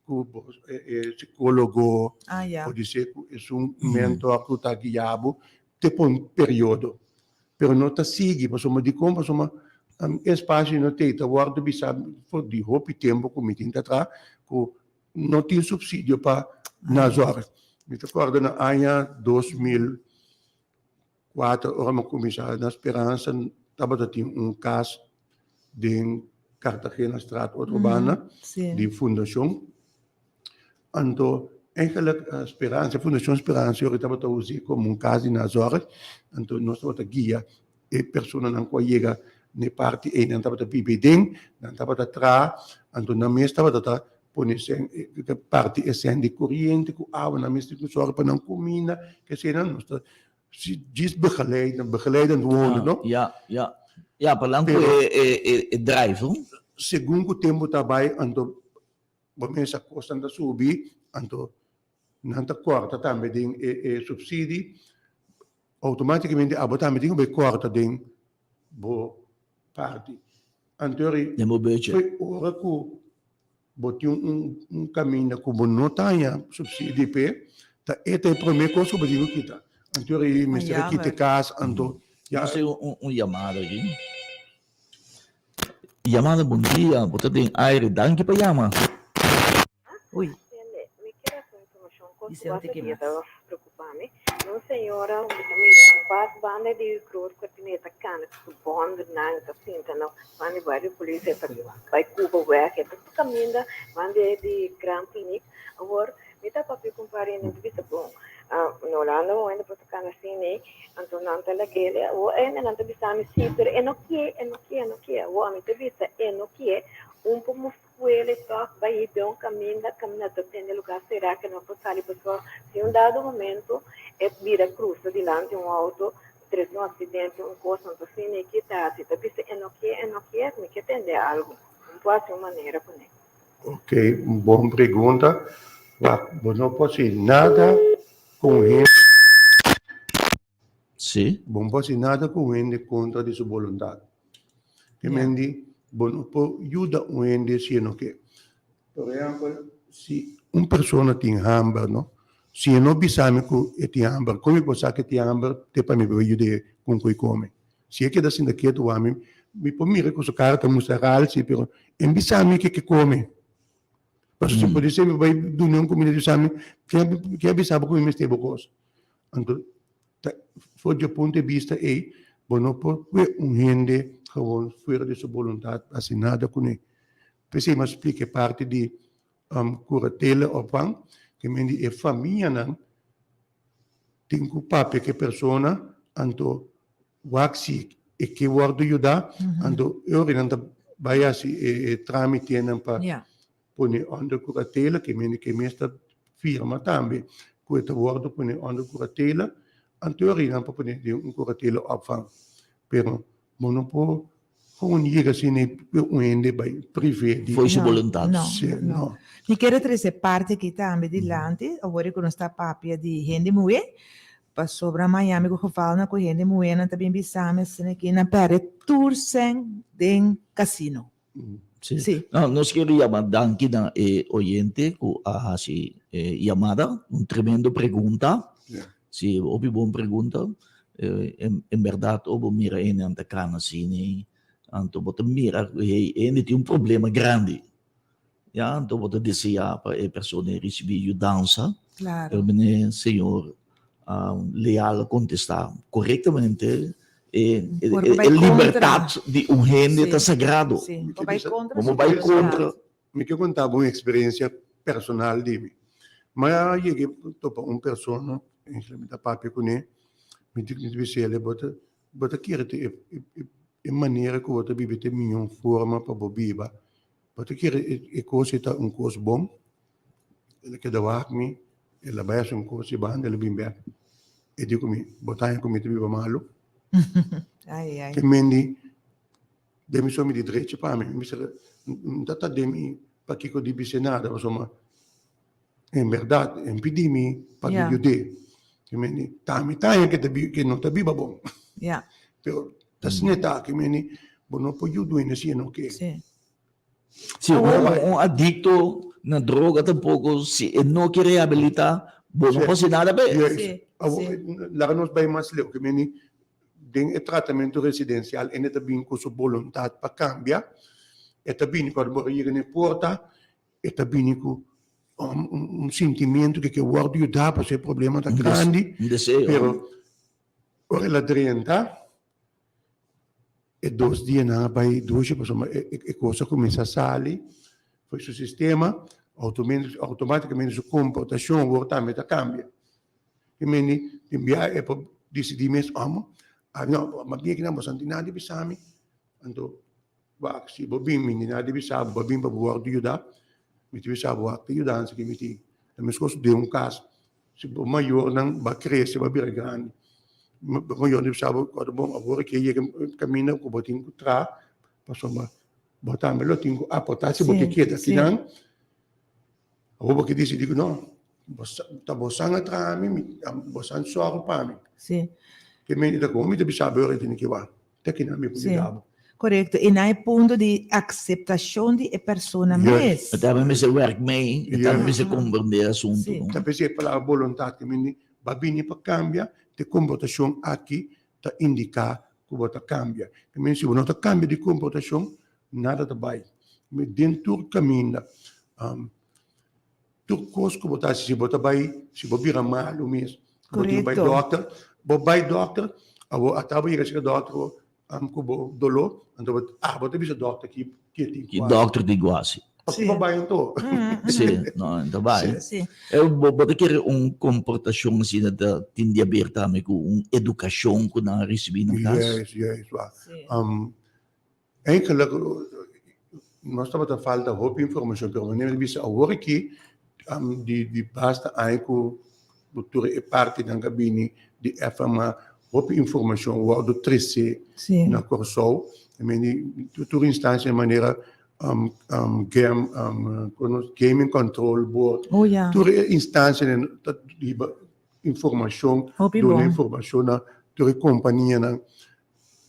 ku bo e psicologo, Ah, ya. podise ku esun mentor ku ta guia bo te pa un periodo. Pero no ta sigui pasobra dikon? Pasobra e espacio no t'ei, ta wòrdu bisa for di hopi tempu ku mi tin ta traha ku No tin subsidio pa nazorg. Mi ta corda na aña 2004 ora mi a cuminsa na Speransa tabata tin un cas den Cartagenastraat otro banda di fundacion. Anto eigenlijk Speransa, Fundacion Speransa yori tabata usi como un cas di nazorg. Anto nos tabata guia e personanan cu a yega. Na e parti ei nan tabata biba den, nan tabata traha, anto nan mes tabata ta pone sèn, parti e sèn di koriente ku awa, nan mes tin ku sòru pa nan kuminda, keseinan nos ta djis begeleid, begeleidend wonen, no? Ya, ya. Ya, pa nan ku e drive, no? Segun ku tempu ta bai, anto bo mes a kosnan ta subi, anto nan ta kòrta tambe den e supsidi, outomátikamente abo tambe tin ku bai kòrta den bo parti. Anto ri Den bo budget. Foi ora ku bo tin un kaminda ku bo no ta haña supsidi p'e, ta e ta e promé kos ku bo tin ku kita. Anto ri mester a kita e kas, anto ya. Nos tin un yamada aki. Yamada, bon dia, bo ta den aire, danki pa yama. Ui. Mi kier haci un informacion cos Dice cu un basta tiki dia mas. ta preocupa mi. Un señora cu ta mira pas banda di groot kwartier ta cana cu su bondernan ta sinta na banda di bario polis e ta bay Cuba weg e ta tur caminda banda di Grand Clinic. Awor mi ta papia cu un par hende mi ta bisa bon na Holanda un hende por ta cana asina anto nan ta lag'e awor nan ta bisa mi si pero e no kie e no kie e no kie awor ami ta bisa e no kie un por Puele tòg bai den un kaminda, kaminda ta tende lugá será ke no por sali pasobra si un dado momento e bira krusa dilanti un outo trese un aksidente un kos anto asina e kita hasi ta bisa e no ke e no ke mi ke tende algu mi por hasi un manera kuné. Ok, un bon pregunta. Wak, bo no por hasi nada ku un hende. Sí. Bo no por hasi nada ku un hende kontra di su boluntat. Te men di, bo no por yuda un hende si e no ke. Por ehèmpel, si un persona tin hamber, no? Si e no bisa mi ku e tin hamber, kon mi por sa ku e tin hamber te pa mi por yud'é ku un koi kome? Si e keda sinta ketu wak mi, mi por mira ku su kara ta mustra ral, si, pero e no bisa mi ke ke kome. Pasobra si por dise mi bai dun'é un kumida, bisa mi, ke a bisa bo ku mi mester bo kos? Anto ta for dje punto di bista ei bo no por pue un hende gewoon fuera di su boluntad hasi nada kuné. P'esei mi a splika e parti di kuratela opvang ke men di e famianan tin ku papia ku e persona anto wak si e ke wòrdu yudá anto e ora nan ta bai hasi e tramitenan pa Pone under curatela, ke mende ke mes ta firma tambe ku e ta wòrdu pone under curatela, anto e nan por pone den un curatela opvang. Pero bo no por gewoon yega asina i un hende bai privé di. Fo'i su boluntat. No, Sí, no. no. Mi kere trese parti aki tambe dilanti, awor ku nos ta papia di hende muhé, pasobra Miami ku gevalnan ku hende muhénan ta bin bisa mi asina ki nan pèrdè tur sèn den kasino. Sí. Sí. No, nos quiero yama danki na e oyente ku a hasi e yamada. Un tremendo pregunta. Yeah. Sí, hopi bon pregunta. Eh, en, en berdad, o bo mira hende anta kana asini, anto bo ta mira ku hey, hende tin un problema grandi. Ya, anto bo ta desea pa e persona ricibi yudansa. Claro. Pero mene señor um, Leal a contesta correctamente e, e, Porque e, bai e contra. libertad di un hende Sí. ta sagrado. Sí, bo bai contra Como su bai voluntad. contra. Mi ke konta bo un eksperensia personal di mi. Mi a yega topa un persona, mi ta papia kuné, mi di bis'el, bo ta bo ta kere te e e e manera ku bo ta biba ta e mihó forma pa bo biba. Bo ta kere e e kos ei ta un kos bon? El a keda wak mi, el a bai hasi un kos i banda el a bin bek. E di ku mi, bo ta haña ku mi ta biba malu? Ai, ai. Ke men di, den mi so mi di drechi pa mi. Mi bisa, N ta ta den mi pakiko di bis'é nada, pasobra en bèrdat e pidi mi pa mi yud'é. Ke men di, ta mi ta haña ke ta ke no ta biba bon. Pero ta asina e ta, ke men di, bo no por yuda un hende si e no ke. Sí. Si un adicto na droga tampoco, si e no ke rehabilita, bo no por haci nada p'e. Yes. Awor, laga nos bai mas leu, ke meni den e tratamento residencial ene ta bin ku su boluntad pa cambia, e ta bini cuando bo a yega na e porta, e ta bini ku un sentimiento ke ke wordo yuda pasobra e problema ta grandi, Un deseo. pero ora el a drenta, E dos dianan a bai dushi pasobra e kos a kuminsá sali for su sistema, outomátikamente su komportashon awor tambe ta kambia. I meni tin bia e por disidí mes, amo, no, m'a bia kinan boso no tin nada di bisa mi. Anto wak si bo bin mi na di bisa bo bin pa bo wòrdu yuda, mi ta bisa bo wak ta yudansa ki mi tin. Ta meskos den un kas, si bo mayornan ba krese ba bira grandi, bo mayornan ta bisa bo ora bon awor ke yega e kaminda ku bo tin ku traha pasobra bo tambe lo tin ku aportá si bo ke keda akinan. Awor bo ke disidí ku no, ta bo san a traha mi, bo san sòru pa mi. Ke menti ta komo mi ta bisa bo ora tene ke wak. Te kinan mi por yuda bo. Korekto, i na e punto di akseptashon di e persona mes. E tambe mester wèrk mee, e tambe mester komprendé e asuntu. Ta p'esei e palabra boluntat ke mindi ba bini pa kambia, te komportashon aki ta indiká ku bo ta kambia. Ke mindi si bo no ta kambia di komportashon, nada ta bai. Den tur kaminda, Tur kos ku bo ta hasi, si bo ta bai, si bo bira malu mes, bo tin ku bai dòkter, bo bai dòkter, abo ata bo yega serka dòkter bo am ku bo doló, anto bo ah bo ta bisa dòkter ki ke tin Ki dòkter tin ku hasi? Pakiko bo bai anto? Si, no, e ta bai. E bo ta kere un komportashon asina ta tin di haber tambe ku un edukashon ku nan a risibí na kas? Juist, juist, wak. Eigenlijk nos tabata falta hopi informacion pero manera di bisa awor aki di di basta aña cu tur e partinan ka bini di FMA hopi informacion wordo trece na Corsou I mean tur instancia manera gam Gaming Control Board tur e instancianan ta hiba informacion duna informacion na tur e companianan.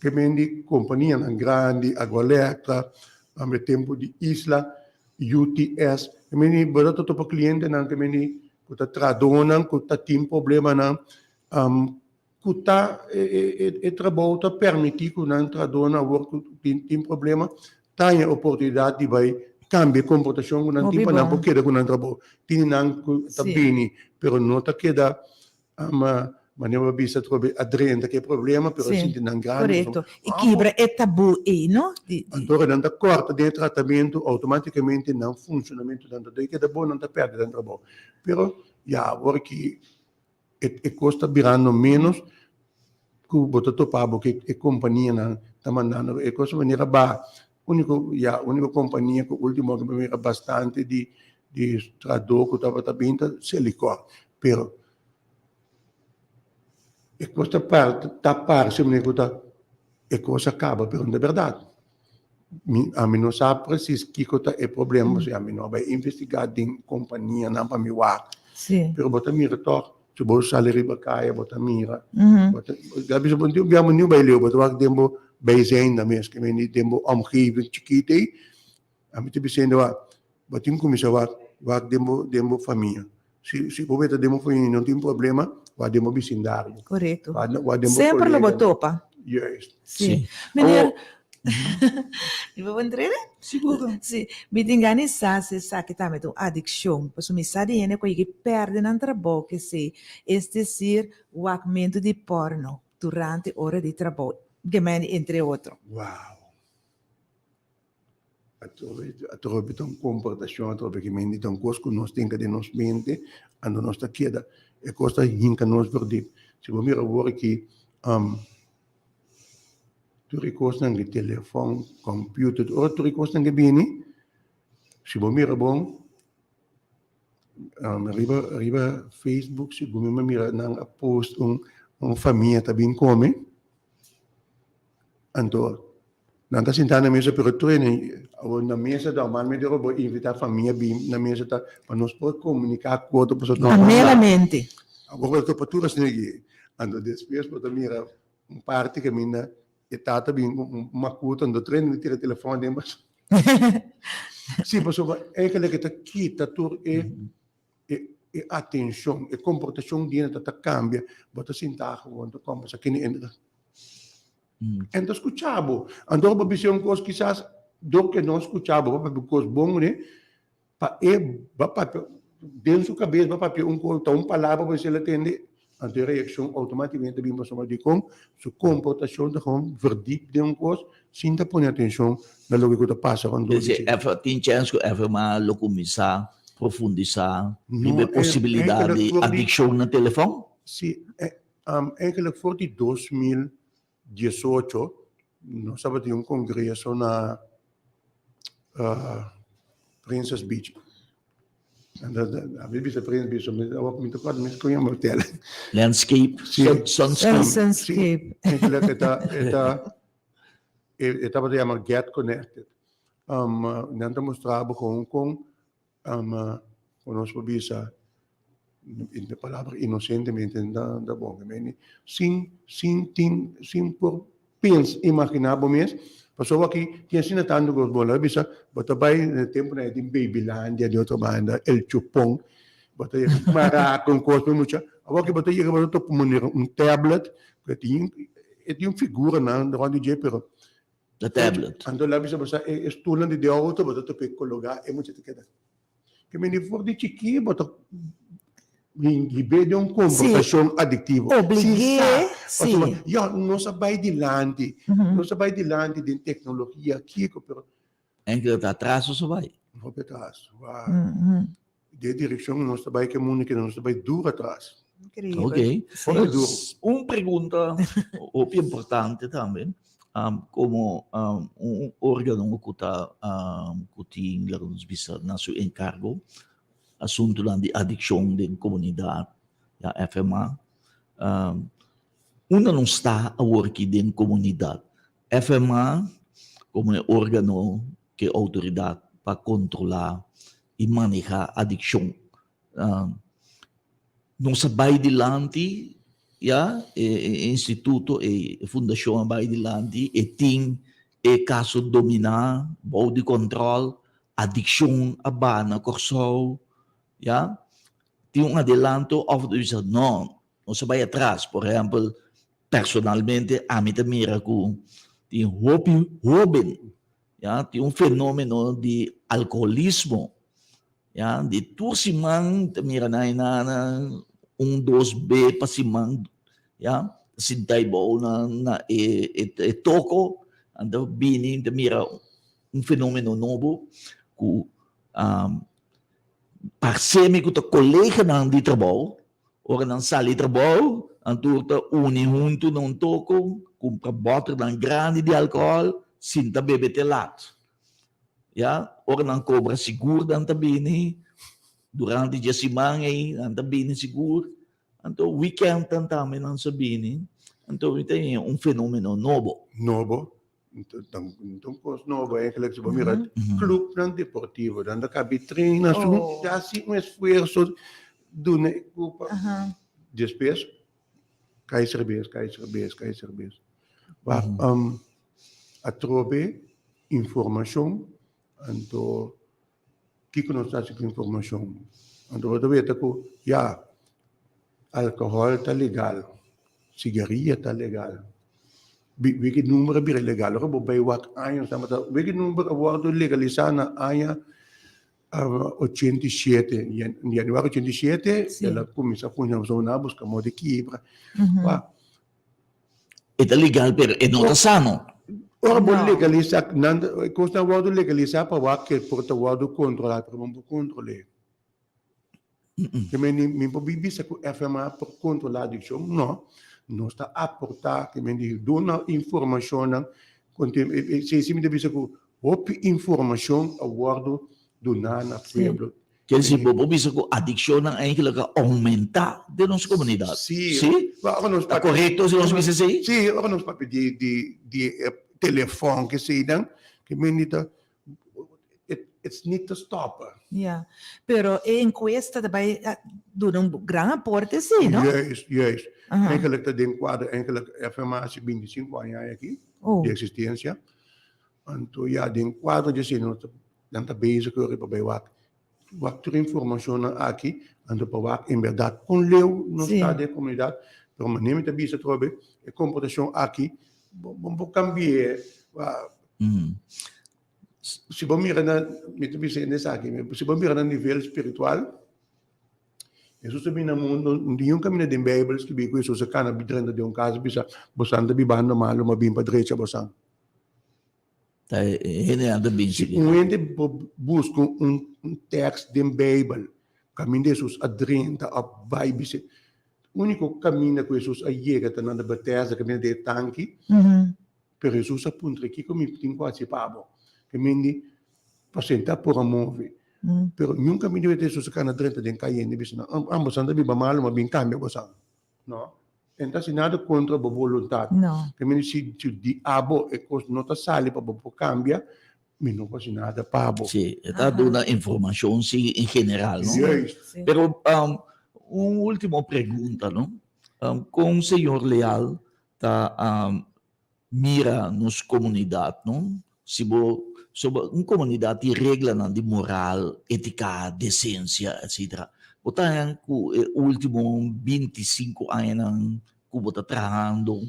Ke men di kompanianan grandi, Agualectra, tambe tempu di Isla, UTS. Ke men di bo ta topa klientenan ke men di ku ta trahadónan ku ta tin problemanan ku ta e trabou ta permití ku nan trahadónan awor ku tin problema ta haña oportunidat di bai kambia e komportashon ku nan tin pa nan por keda ku nan trabou. Tin nan ku ta bini pero no ta keda Ama manera bo bisa atrobe a drenta ke problema pero a sinti nan grandi. Korekto. I kibra e tabú ei, no? Di, di. Anto ora nan ta kòrta den e tratamentu outomátikamente nan funshonamentu nan ta doi keda bon, nan ta pèrdè nan trabou. Pero ya awor ki e e kos ta birando ménos ku bo ta topa bo ke e kompanianan ta mandando e kos manera ba úniko ya úniko kompania ku último ku mi mira bastante di di trahadó ku tabata bin ta Selikor. Pero e kos ta par ta parse manera ku ta e kos a kaba pero no ta bèrdat. Mi ami no sa presis kiko ta e problema pasobra ami no a bai investigá den kompanianan pa mi wak. Pero bo ta mira tòg si bo sali riba kaya bo ta mira bo ta a bisa bo no biaha niun bai leu bo ta wak den bo bijzijnda mes ke mende den bo omgeving chikit ei. Ami ta bisendo wak, bo tin kuminsá wak, wak den bo, den bo famia. Si, si bo meta den bo famia no tin problema, wak den bo bisindario. Korekto. Wak, wak den bo Semper lo bo kolega. topa. Juist. Sí. Sí. Meneer, Awor, mi por puntr'e? Sigur. Sí. Mi tin gana di sa si esaki tambe ta un adikshon, pasobra mi sa di hende ku a yega pèrdè nan trabou kesei, es desir, wakmentu di pòrno durante ora di trabou, gemendi entre otro. Wow. Atrobe, atrobe ta un komportashon, atrobe ki mende ta un kos ku nos tin den nos mente, anto nos ta keda, e kos ta hinka nos verdiep. Si bo mira awor aki, tur e kosnan di telefòn, computer, ora tur e kosnan ke bini, si bo mira bon, riba riba Facebook segun mi a mira nan a post un un famia ta bin kome, anto Nan ta sintá na mesa pero tur hende awor na mesa normalmente ora bo invitá famia bin na mesa ta pa nos por komuniká ku otro pasobra nos no sa. Meramente. Awor bo ta topa tur asina aki. Anto despues bo ta mira un parti kaminda e tata bin ku un makutu anto tur hende ta tira telefòn aden pasobra si pasobra eigenlijk e ta kita tur e e atenshon e komportashon di hende ta ta kambia bo ta sinta gewoon ta kòmbersa kende hende ta. En ta skucha bo. Anto bo bisa un kos kisas dor ke no skucha bo, bo papia un kos bon kuné, pa e ba papia den su kabes ba papia un kos, ta un palabra bo esei lo tende, anto e reakshon outomátikamente ta bin pasobra dikon su komportashon ta gewoon verdiep den un kos sin ta pone atenshon na loke ku ta pasa rondó di dje. Tin chèns ku FMA lo kuminsá profundisá riba e posibilidat di adikshon na telefòn? Si, Eigenlijk for di 2018. Nos tabatin un kongreso na Princess Beach. A mi bisa Prince Beach, mi awor mi ta kòrda mes kon yama hotel. Landscape, Sí. Sunscape. Sunscape. Eigenlijk e ta, e ta, e tabata yama Get Connected. Nan ta mustra bo kon kon Kon nos por bisa e palabra inosentemente no ta bon, sin sin tin sin por pensa imaginá bo mes, pasobra aki tin asina tantu kos bon. Lo bisa bo ta bai na e tempunan e tin Babylandia di otro banda, El Chupon, bo ta yega mara ku un kos pa mucha, awor ki bo ta yega bo ta topa manera un tablet ku e tin e tin figuranan rònt di dje pero The tablet. Anto la bisa bosa e stoelnan di de auto bo ta tope kologa e mucha ta keda. Ke mende for di chikí bo ta hib'é den un komportashon adiktivo. Oblig'é, si. Pasobra ya nos a bai dilanti, nos a bai dilanti den teknologia kiko pero. Enkele ta atras nos a bai. Hopi atras, wou. Den direkshon nos ta bai ke mundu ke nos ta bai duru atras. Increíbel. Ok. Hopi duru. Un pregunta hopi importante tambe, como un organo cu ta cu tin laga nos bisa na su encargo asuntonan di adiccion den comunidad, ya FMA, unda nos ta awor aki den comunidad? FMA como e organo ke outoridat pa kontrolá i manehá adikshon. Nos a bai dilanti, ya, e instituto, e fundashon a bai dilanti, e tin e kaso dominá, bou di kòntròl, adikshon a baha na Kòrsou, ya. Tin un adelanto òf ta bisa no, nos a bai atras. Por ehèmpel, Personalmente ami ta mira ku tin hopi hoben, ya, tin un fenomeno di alkoholismo, ya, di tur siman ta mira nan e nana un dos be pa siman, ya, sinta e bou na na e e toko, anto bini ta mira un fenomeno nobo ku parse mi ku ta koleganan di trabou. Ora nan sali trabou, nan tur ta uni huntu na un toko, kumpra bòternan grandi di alkohòl, sinta bebe te lat. Ya, ora nan kobra sigur nan ta bini, durante dje siman ei nan ta bini sigur, anto wikèntnan tambe nan sa bini, anto mi ta haña un fenomeno nobo. Nobo, Nton kos nobo eigenlijk si bo mira clubnan deportivo nan ta kabi traina su ta hasi un esfuerso duna e grupo despues kai serbes kai serbes kai serbes wak atrobe informashon anto kiko nos ta hasi ku informashon anto bo ta weta ku ya alkohòl ta legal sigaria ta legal wiki number a bira legal ora bo bai wak aña tabata wiki number a wòrdu legalisá na aña 87 januari 87 el a kuminsá funshoná pasobra nan a buska moda di kibra E ta legal pero e no ta sano. Ora bo legalisa, nan e kosnan wòrdu legalisá pa wak ke por ta wòrdu kontrolá, pero bo no por kontrol'é. Ke men di mi por bisa ku FMA por kontrolá adikshon? No. Nos ta aportá, ke men di duna informashonnan, si si mi ta bisa ku hopi informashon a wòrdu duná na pueblo. Kel si bo por bisa ku adikshonnan eigenlijk a oumentá den nos komunidat. Sí. Sí? Ta korekto si nos bisa esei? Sí, ora nos papia di di di e telefòn ke eseinan, ke mende ta it's niet te stoppen. Ya, pero e enkuesta ta bai duna un gran aporte sí, no? Juist, juist. Eigenlijk ta den kuadro, eigenlijk FMA hasi 25 aña aki di eksistensia. Anto ya den kuadro di esei nos ta Nan ta bezig ku riba bai wak wak tur informashonnan aki, anto pa wak en bèrdat kon leu nos ta den komunidat. Pero manera mi ta bisa atrobe e komportashon aki bo bo por kambi'é. Si bo mira na, mi ta bisa hende esaki, si bo mira na nivel spiritual, Hesus a bini na mundu, niun kaminda den Beibel skibí ku Hesus a kana drenta den un kas i bisa, Bosan ta bibando malu, mi a bini pa drecha bosan. Ta e hendenan ta bin Si un hende por buska un tèks den Beibel kaminda Hesus a drenta òf bai bisa, úniko kaminda ku Hesus a yega ta na Betesda, kaminda den e tanki. Pero Hesus a puntra, Kiko mi tin ku hasi pa bo? Ke mendi pasobra e por a move. Pero nunka mi debe Hesus a kana drenta den kayende i bisa nan, Am bosan ta biba malu, ma bin kambia bosan. No. E no ta hasi nada kontra bo boluntat. Ke mendi si di abo e kos no ta sali pa bo por kambia, mi no por hasi nada pa bo. Sí, e ta duna informashon sí en general, no? Juist. Pero un ultimo pregunta, no? Kon señor Leal ta mira nos komunidat, no? Si bo soba un komunidat tin reglanan di moral, etika, desensia, etsetera. Bo ta haña ku e ultimo 25 añanan ku bo ta trahando,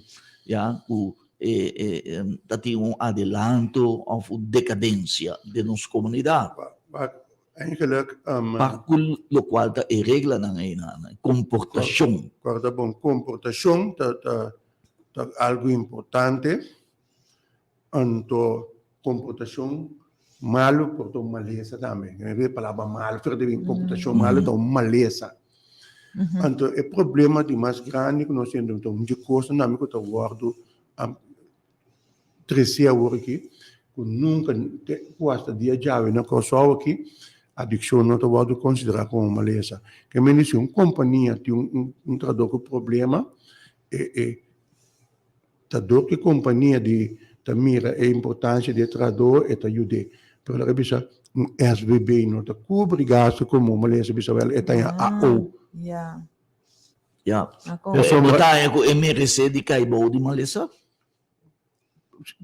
ya, ku e ta tin un adelanto òf un dekadensia den nos komunidat. Eigenlijk, Pa ku lokual ta e reglanan einan, e komportashon. Kòrda bon, komportashon ta ta algu importante, anto komportashon malu por ta un malesa tambe. E palabra malu, pero ta bin komportashon malu ta un malesa. Anto e problema di mas grandi ku nos tin, ta un di kosnan tambe ku ta wòrdu trese awor aki, ku nunka te ku asta dia djawe na Kòrsou aki, adikshon no ta wòrdu konsiderá komo malesa. Ke mende si un kompania tin un trahadó ku problema, e e ta dor ku e kompania di ta mira e importansia di e trahadó e ta yud'é. Pero laga bisa un SVB no ta kubri gastu komo malesa, bisa wèl e ta en AO. Ya. Bo ta haña ku e meresé di kai bou di malesa?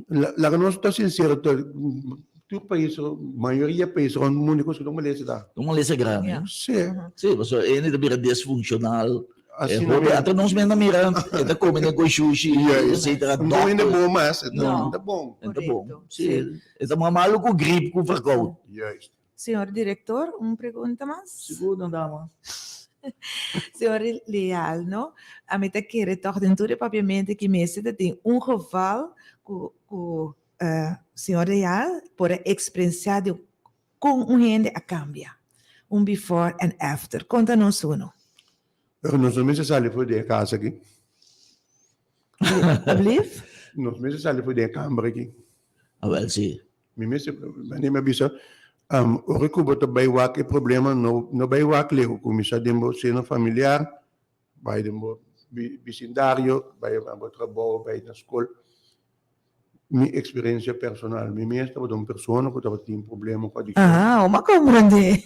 Laga nos ta sinsero, tur pais, mayoria pais rònt mundu kos ku ta un malesa ta. Un malesa grandi. Sí. Sí, pasobra e hende ta bira disfunshonal. Hopi ata nos mester mira e ta kome den koi shushi, etsetera. No ta un hende bon mas, e ta bon. E ta bon, sí. E ta mas malu ku grip ku verkoud. Juist. Señor director, un pregunta mas? Sigur, no dama. Señor Leal, no? Ami ta kere tòg den tur e papiamento ki mester ta tin un geval ku ku señor Leal por a eksperensiá di kon un hende a kambia. Un before and after. Konta nos uno. Pero nos no mester sali for di e kas aki. Ablief? Nos mester sali for di e kamber aki. Awel si. Mi mester, mane mi a bisa, ora ku bo ta bai wak e problema, no no bai wak leu, kuminsá den bo seno familiar, bai den bo bisindario, bai na bo trabou, bai na skol. Mi eksperensia personal, mi mes tabata un persona ku tabatin problema ku adikshon. Aha, bo a komprendé.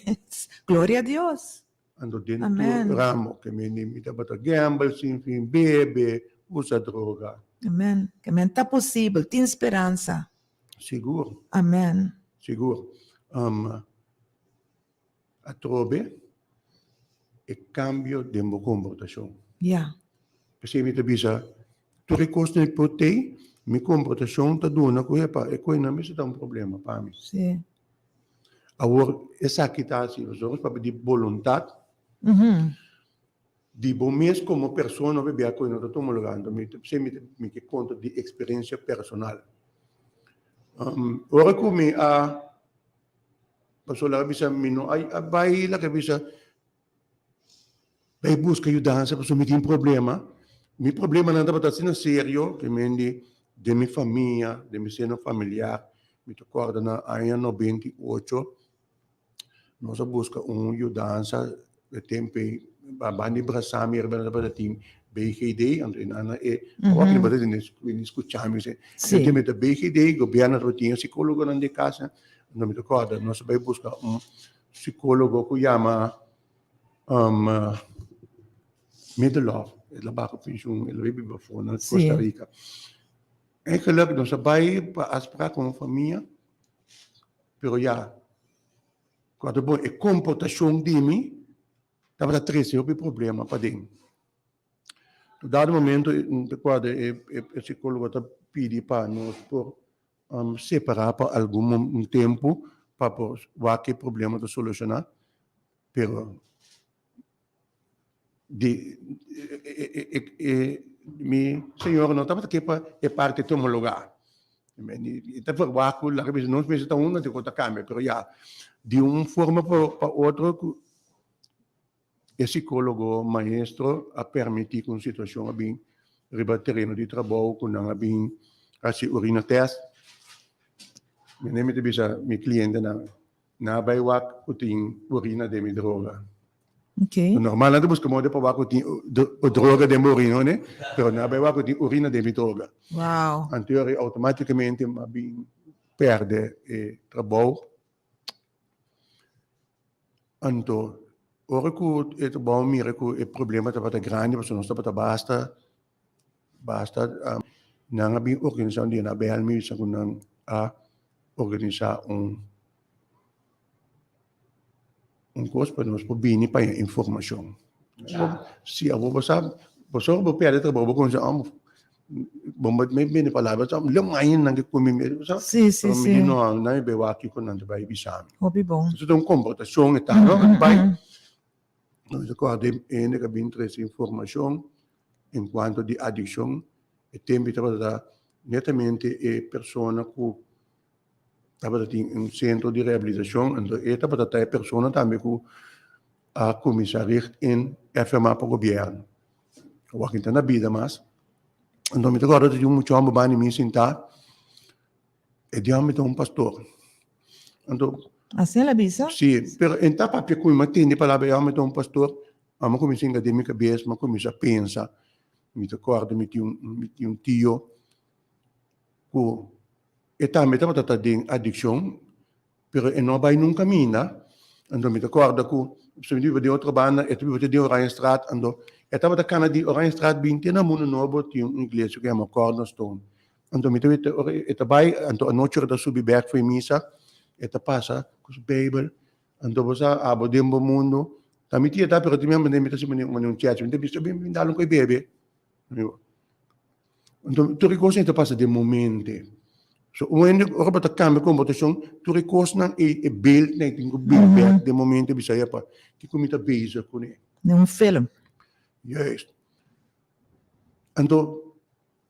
Gloria a Dios. Anto den tur ramo ke mi mi tabata gamble sin fin, bebe, usa droga. Amen. Ke men ta posibel, tin speransa. Sigur. Amen. Sigur. Atrobe e kambio den bo komportashon. Ya. P'esei mi ta bisa, tur e kosnan ku por tei, mi komportashon ta duna ku epa, e koinan mester ta un problema pa mi. Si. Awor esaki ta hasi nosotros papia di boluntat di bo mes komo persona pabia ku no ta tuma lugar. Anto mi ta p'esei mi ke konta di eksperensia personal. Ora ku mi a pasobra laga bisa mi no a bai laga bisa Bai buska yudansa pasobra mi tin problema. Mi problemanan tabata asina serio ke men di den mi famia, den mi seno familiar. Mi ta kòrda na aña 98 nos a buska un yudansa e tempu ei banda di Brasami riba nan tabata tin BGD, anto e nan e awor ki nan tabata bini skucha mi e tempu ta BGD, gobièrnu tabata tin e sikólogonan den kasa. Anto mi ta kòrda nos a bai buska un sikólogo ku yama Middelhof, el a baha pensioen, el a biba afó na Costa Rica. Eigenlijk nos a bai pa afspraak ku un famia, pero ya, ku ta bon, e komportashon di mi tabata trese hopi problema paden. Tot dado momento, mi ta kòrda e sikólogo ta pidi pa nos por separá pa algun un tempu pa por wak e problema ta solushoná, pero di e mi señora no tabata ke pa e parti tuma lugá. E ta verwagt ku laga bisa nos mester ta huntu anto ku ta kambia, pero ya di un forma pa otro ku E sikólogo maestro a permití ku un situashon a bin riba tereno di trabou ku nan a bin Hasi urina test. Mi ne mi ta bisa mi clientenan, na bai wak ku tin urina den mi droga. Okay. Normal nan ta buska moda pa wak ku tin droga den bo urina, ne? Pero na bai wak ku tin urina den mi droga. Wow. Anto automaticamente m'a bin perde e trabou. Anto, ora ku e trabou mira ku e problema tabata grandi pasobra nos tabata basta, basta, nan a bin organisá un dia nan a bel mi bisa ku nan a organisá un un kos pa nos por bini pa haña informashon. Si abo bo sa, pasobra bo perde trabou bo kuminsá bo me bini palabra sa lo maña nan ke kumi mi sa. Sí, sí, Pero mi sí. di no, nan e be wak kiko nan ta bai bisa mi. Hopi bon. Eso ta un komportashon e ta no bai. Nos a kòrda e hende ku a bin trese informashon en kuanto di adikshon e tempu tabata netamente e persona ku tabata tin un sentro di rehabilitashon anto e tabata ta e persona tambe ku a kuminsá richt in FMA pa gobièrnu. Awor ta na bida mas. Anto mi ta kòrda di un mucha hòmber banda di mi sintá, e di hòmber ta un pastor. Anto. Asina el a bisa? Sí, pero e ta papia ku mi, mi a tende e palabra e hòmber ta un pastor, mi a kuminsá hinka den mi kabes, mi a kuminsá pensa. Mi ta kòrda mi tin un, mi tin un tio ku e tambe tabata ta den adikshon, Pero e no a bai nunca minda. Anto mi ta corda cu mi biba den otro banda, e ta biba te den Oranjestraat, anto e tabata cana di Oranjestraat bin te na Mundo Nobo tin un iglesia cu yama Cornerstone. Anto mi ta wete ora e ta bai, anto anochi ora e ta subi bek for e misa, e ta pasa cu su Bijbel, anto bo sa abo den bo mundo, ta mi tia ta pero tin mi mi ta haci manera un chechi, mi ta bisa bin bin dal un coi bebe. Anto tur e kosnan ta pasa den momente. So un hende ora bo ta kambia komportashon tur e kosnan ei e beeldnan ei tin ku bin bek den momente bisa epa kiko mi ta bezig kuné. Den un film. Juist. Anto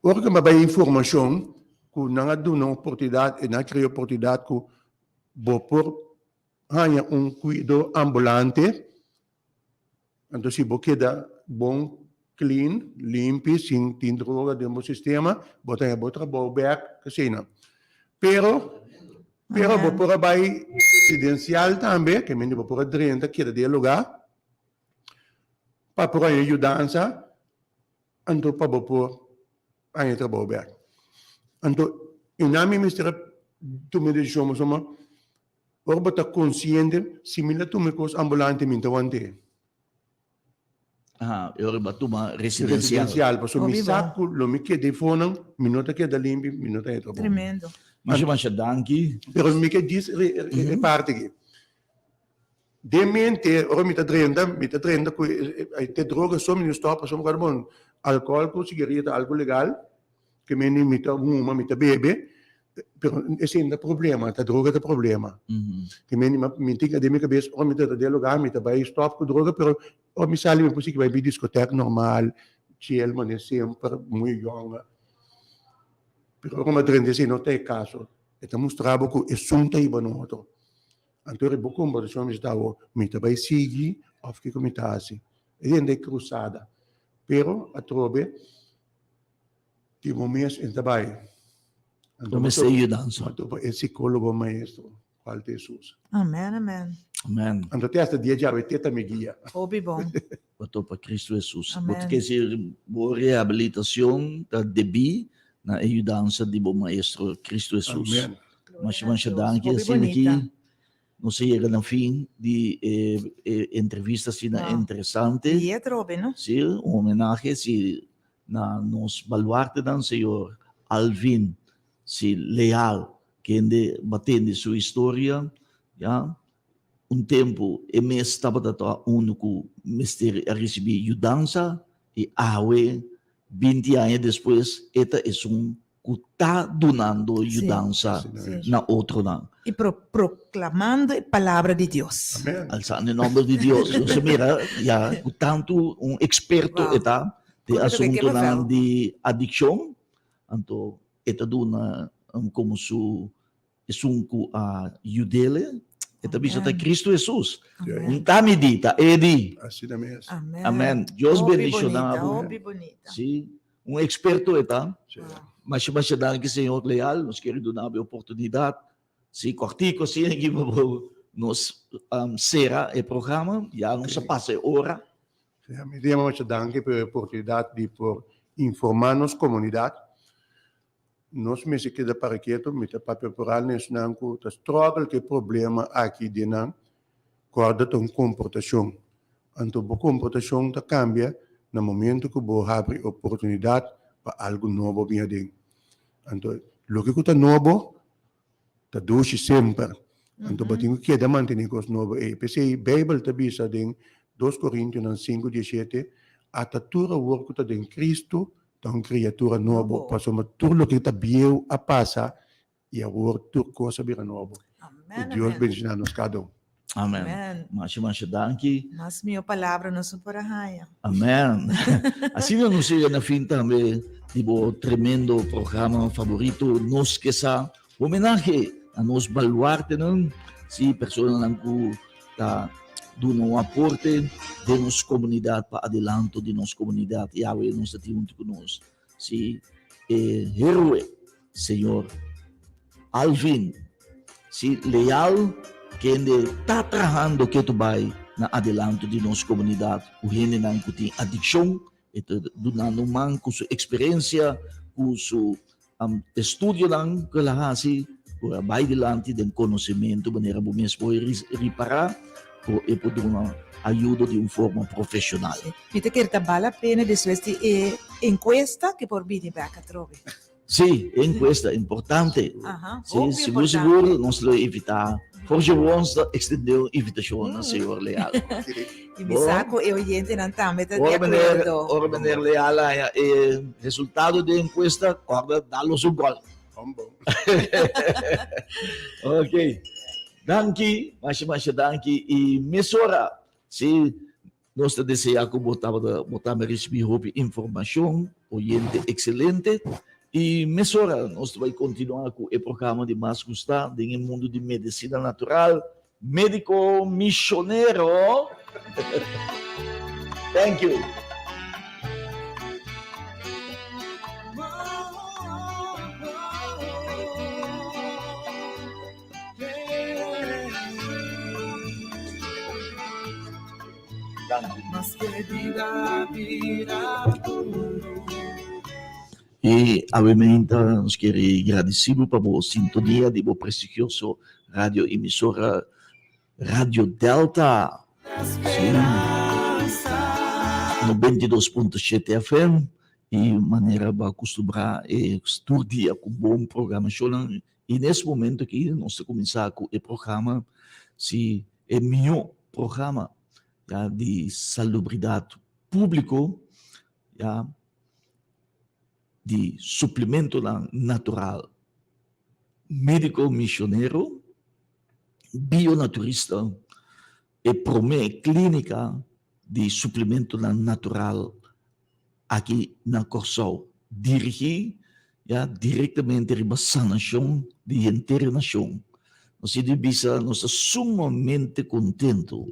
ora ku mi a bai informashon ku nan a duna un oportunidat e nan a krea oportunidat ku bo por haña un kuido ambulante. Anto si bo keda bon clean, limpi, sin tin droga den bo sistema, bo ta haña bo trabou bek asina. Pero, pero bo por a bai residencial tambe, ke mende bo por a drenta keda den e lugar pa por haña yudansa, anto pa bo por haña trabou bek. Anto, i nan mi mester a tuma e desishon pasobra Ora bo ta konsiente, si mi la tuma e kos ambulante mi ta want'é. Aha, e ora bo a tuma residensial. Residensial, pasobra mi sa ku lo mi keda eifonan, mi no ta keda limpi, mi no ta haña trabou. Tremendo. Masha masha danki. Pero mi ke djis e parti aki. Den mente, ora mi ta drenta, mi ta drenta ku e droga so mi no stòp, pasobra mi kòrda bon, alkohòl ku sigaria ta algu legal. Ke mende mi ta huma, mi ta bebe, pero esei no ta problema, ta droga ta problema. Ke mende mi tin den mi kabes ora mi ta den lugar mi ta bai stop ku droga, pero ora mi sali mi por sigui bai mi diskotek normal, chill mane semper, muy yonga. Pero ora mi a drenta esei no ta e kaso, e ta mustra bo ku esun ta hiba no otro. Anto riba bo komportashon mi ta awor, mi ta bai sigui òf kiko mi ta hasi. E hende krusada, pero atrobe. Di bo mes e ta bai. Bo mester yudansa. Anto pa e psicólogo maestro, cual ta Hesus. Amen, amen. Amen. Anto te hasta dia djawe te ta mi guia. Hopi bon. Bo topa Cristo Hesus. Amen. Bo ta kere bo rehabilitacion ta debí na e yudansa di bo maestro Cristo Hesus. Amen. Masha masha danki Hopi asina bonita. ki nos a yega na fin di e e entrevista asina Wow. interesante. Pietro hopi, no? Sí, un homenahe si Na nos baluartenan señor Alvin si Leal kende batende su historia ya un tempo e mes tabata ta uno ku mester a ricibi yudansa y awe binti aña despues e ta esun ku ta dunando yudansa na otronan. Y proclamando e palabra di Dios. Amen. Alzando e nomber di Dios. Nos a mira ya ku tantu un experto e ta den asuntonan di adiccion, anto e ta duna como su esun ku a yud'el, e ta bisa ta Cristo Jesus. Un ta mi di, ta e di. Asina mes. Amen. Dios Hopi bendiciona bonita, bo. hopi bonita. Si. Un experto e ta. Masha masha danki señor Leal, nos kere duna bo e oportunidad. Si cortico asina aki pa bo nos cera e programa, ya nos a pasa e ora. Mi ta yama masha danki pa e oportunidad di por informa nos comunidad. Nos mester keda para keto, mi ta papia por al na esnan cu ta struggle cu e problema aki den nan. Corda ta un comportacion. Anto bo comportacion ta cambia na momento cu bo habri oportunidad pa algo nobo bin aden. Anto loke cu ta nobo ta dushi semper. Anto bo tin cu keda mantene cos nobo ey. P'esey Bijbel ta bisa den dos Corintionan sinku diesiete, Ata tur awor cu ta den Cristo ta un criatura nobo, pasobra tur loke ta bieu a pasa i awor tur kos a bira nobo. Ku Dios bendishoná nos kada un. Amen. Masha masha danki. Mas mihó palabra nos no por a haña. Amen. Asina nos yega na fin tambe di bo tremendo programa favorito Nos Ke Sa. Homenahe na nos baluartenan, si personanan ku ta duna un aporte den nos komunidat pa adelanto di nos komunidat. Yahweh nos ta tin huntu ku nos. Si e héroe Señor Alvin si Leal kende ta trahando ketu bai na adelanto di nos komunidat ku hendenan ku tin adikshon e ta dunando man ku su eksperensia ku su estudionan ku el a hasi ku a bai dilanti den konosementu manera bo mes por ripará ku e por duna ayudo di un forma profeshonal. Mi ta kere ta bal a pena despues di e enkuesta ke por bini bek atrobe. Sí, e enkuesta importante. Sí, sigur sigur nos lo invitá. Jorge Wons ta extendé un invitashon na señor Leal. I mi sa ku e oyentenan tambe ta di akuerdo. Ora meneer Leal haña e resultado di e enkuesta, kòrda da los un gòl. Ok. Danki, masha masha danki i mesora si nos ta desea ku bo tabata bo tambe risibi hopi informashon, oyente ekselente i mesora nos ta bai kontinuá ku e programa di mas gustá den e mundu di medisina natural, Médiko Mishonero. Thank you. I awe meinta nos kere gradisi bo pa bo sintonia di bo prestigioso radio emisora Radio Delta. Sí. 92.7 FM i manera bo acostumbrá e tur dia ku bon programashonnan. I nes momento aki nos ta kuminsá ku e programa si e mihó programa ya di salubridat públiko ya di suplementonan natural médiko misionero bionaturista e promé klínika di suplementonan natural aki na Kòrsou, dirigí ya direktamente riba sanashon di henter e nashon. Nos tin di bisa nos ta sumamente kontentu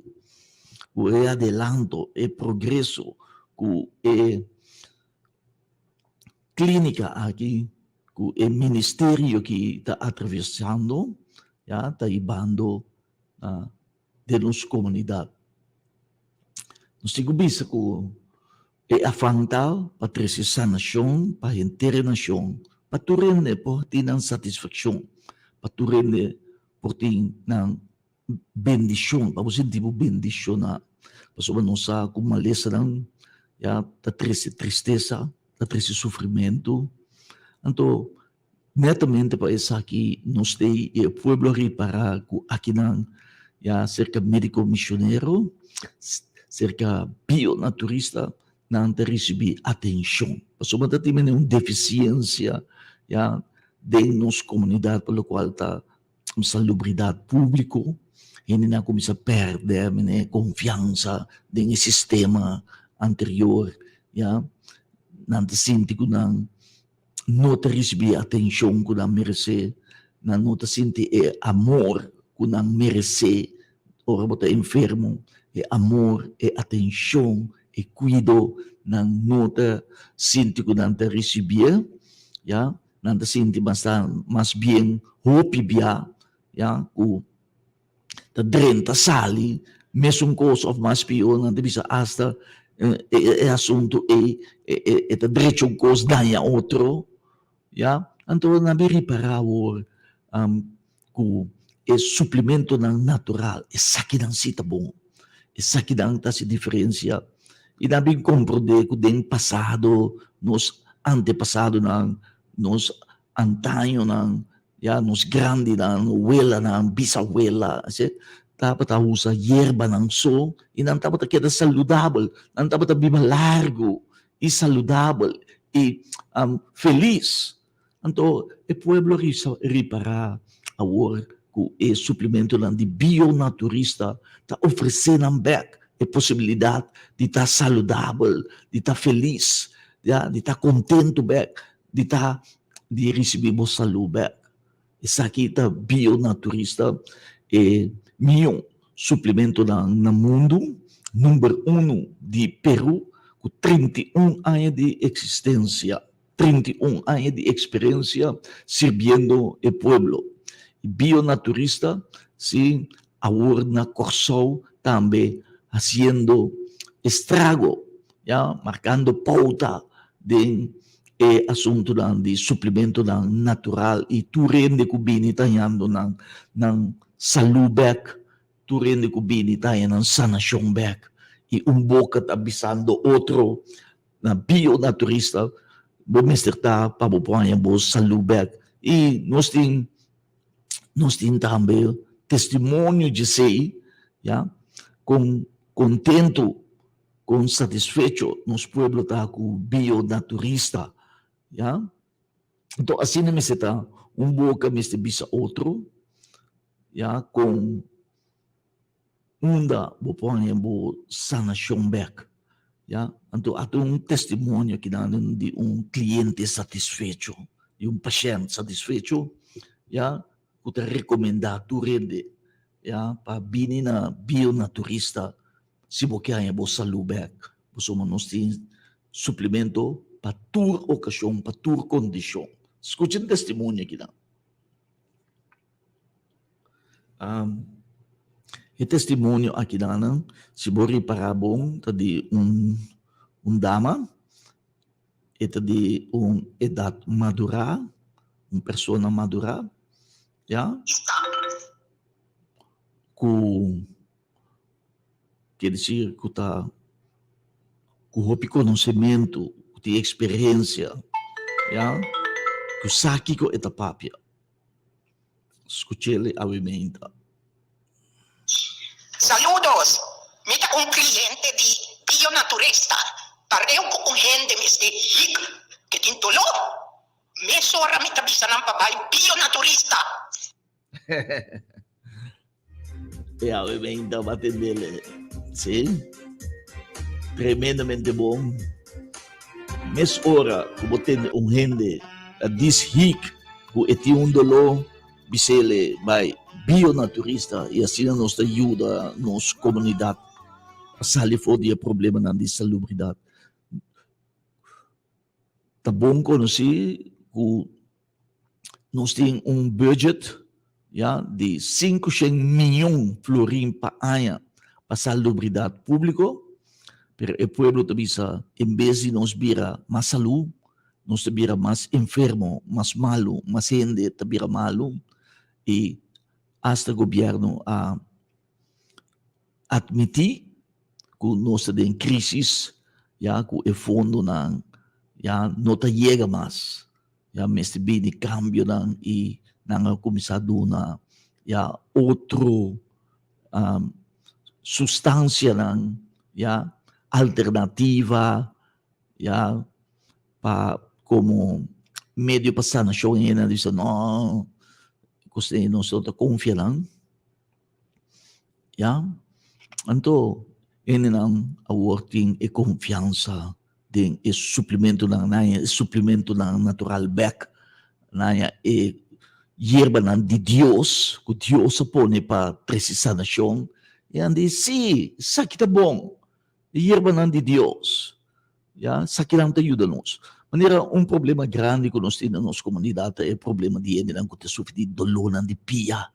ku e adelanto, e progreso ku e klínika aki, ku e ministerio aki ta atravesando, ya ta hibando na den nos komunidat. Nos tin ku bisa ku e afan ta pa trese sanashon pa henter e nashon, pa tur hende por tin nan satisfakshon, pa tur hende por tin nan bendishon, pa bo sinti bo bendishoná. Pasobra nos sa ku malesanan ya ta trese tristesa, ta trese sufrimentu. Anto Netamente pa esaki nos tei i e pueblo a ripará ku akinan ya serka médiko misionero, serka bionaturista nan ta risibí atenshon. Pasobra ta tin mene un defisiensia ya den nos komunidat pa lokual ta salubridat públiko. Hendenan a kuminsá pèrdè mene konfiansa den e sistema anterior ya. Nan ta sinti ku nan no ta risibí e atenshon ku nan meresé, nan no ta sinti e amor ku nan meresé ora bo ta enfermo, e amor, e atenshon, e kuido. nan no ta sinti ku nan ta risibié, ya, nan ta sinti mas ta mas bien hopi bia, ya, ku ta drenta sali mesun kos òf mas pió, nan ta bisa asta e asuntu ei e ta drecha un kos daña otro, ya. Anto nan a bin ripará awor ku e suplimentonan natural esakinan si ta bon, esakinan ta hasi diferensia i nan a bin komprondé ku den pasado nos antepasadonan, nos antañonan, ya, nos grandinan, welanan, bisawela, así, tabata usa yerbanan so i nan tabata keda saludabel, nan tabata biba largu i saludabel i felis. Anto e pueblo ripará awor ku e suplementonan di bionaturista ta ofresé nan bèk e posibilidat di ta saludabel, di ta felis, ya, di ta kontentu bèk, di ta di risibí bo salú bèk. Esaki ta bionaturista, e mihó suplementonan na mundu, number unu di Peru ku 31 aña di eksistensia. 31 aña di experiencia sirbiendo e pueblo. Bionaturista, si, awor na Corsou tambe haciendo estrago, ya, marcando pauta den e asuntonan di suplementonan natural y tur hende cu bini ta hañando nan nan salud bek, tur hende cu bini ta haña nan sanacion bek y un boca ta bisando otro Na bionaturista bo mester ta pa bo por haña bo salú bèk. I nos tin nos tin tambe testimonio dje esei, ya, kon kontentu, kon satisfecho nos pueblo ta ku bionaturista, ya. Anto asina mester ta, un boka mester bisa otro, ya, kon Unda bo por haña bo sanashon bèk? Ya, anto a ta un testimonio akinan di un kliente satisfecho, di un pashènt satisfecho, ya, ku ta rekomendá tur hende, ya, pa bini na Bionaturista si bo ke haña bo salú bèk. Pasobra nos tin suplemento pa tur okashon, pa tur kondishon. Skucha e testimonio akinan. E testimonio akinan, si bo ripará bon, ta di un un dama, e ta di un edat madurá, un persona madurá, ya, ku kier desir ku ta ku hopi konosementu, ku tin eksperensia, ya, ku sa kiko e ta papia. Skuch'el awe meinta. Saludos! Mi ta un cliente di Bionaturista. Pareu cu un hende mester hik ke tin dolor, mesora mi ta bisa nan pa bai Bionaturista. E awe meinta bo atendele. Sí. Tremendamente bon. Mes ora ku bo tende un hende a dis hik ku e tin un doló, bisele bai bionaturista i asina nos ta yuda nos komunidat pa sali for di e problemanan di salubridat. Ta bon konosí ku nos tin un budget ya di 500 miyon florin pa aña pa salubridat públiko, pero e pueblo ta bisa en bes di nos bira mas salú, nos ta bira mas enfermo, mas malu, mas hende ta bira malu i asta gobièrnu a admití ku nos ta den krísis ya ku e fondonan ya no ta yega mas. Ya mester bini kambionan i nan a kuminsá duna ya otro sustansianan ya alternativa ya pa komo medio pa sanashon i nan a bisa no kos nos no ta konfia nan ya anto hendenan awor tin e konfiansa den e suplementonan, nan haña e suplementonan natural bek, nan haña e yerbanan di Dios ku Dios a pone pa trese sanashon, i nan di, sí, esaki ta bon, e yerbanan di Dios. Ya, esakinan ta yuda nos. Manera un problema grandi ku nos tin na nos komunidat ta e problema di hendenan ku ta sufri di dolónan di pia.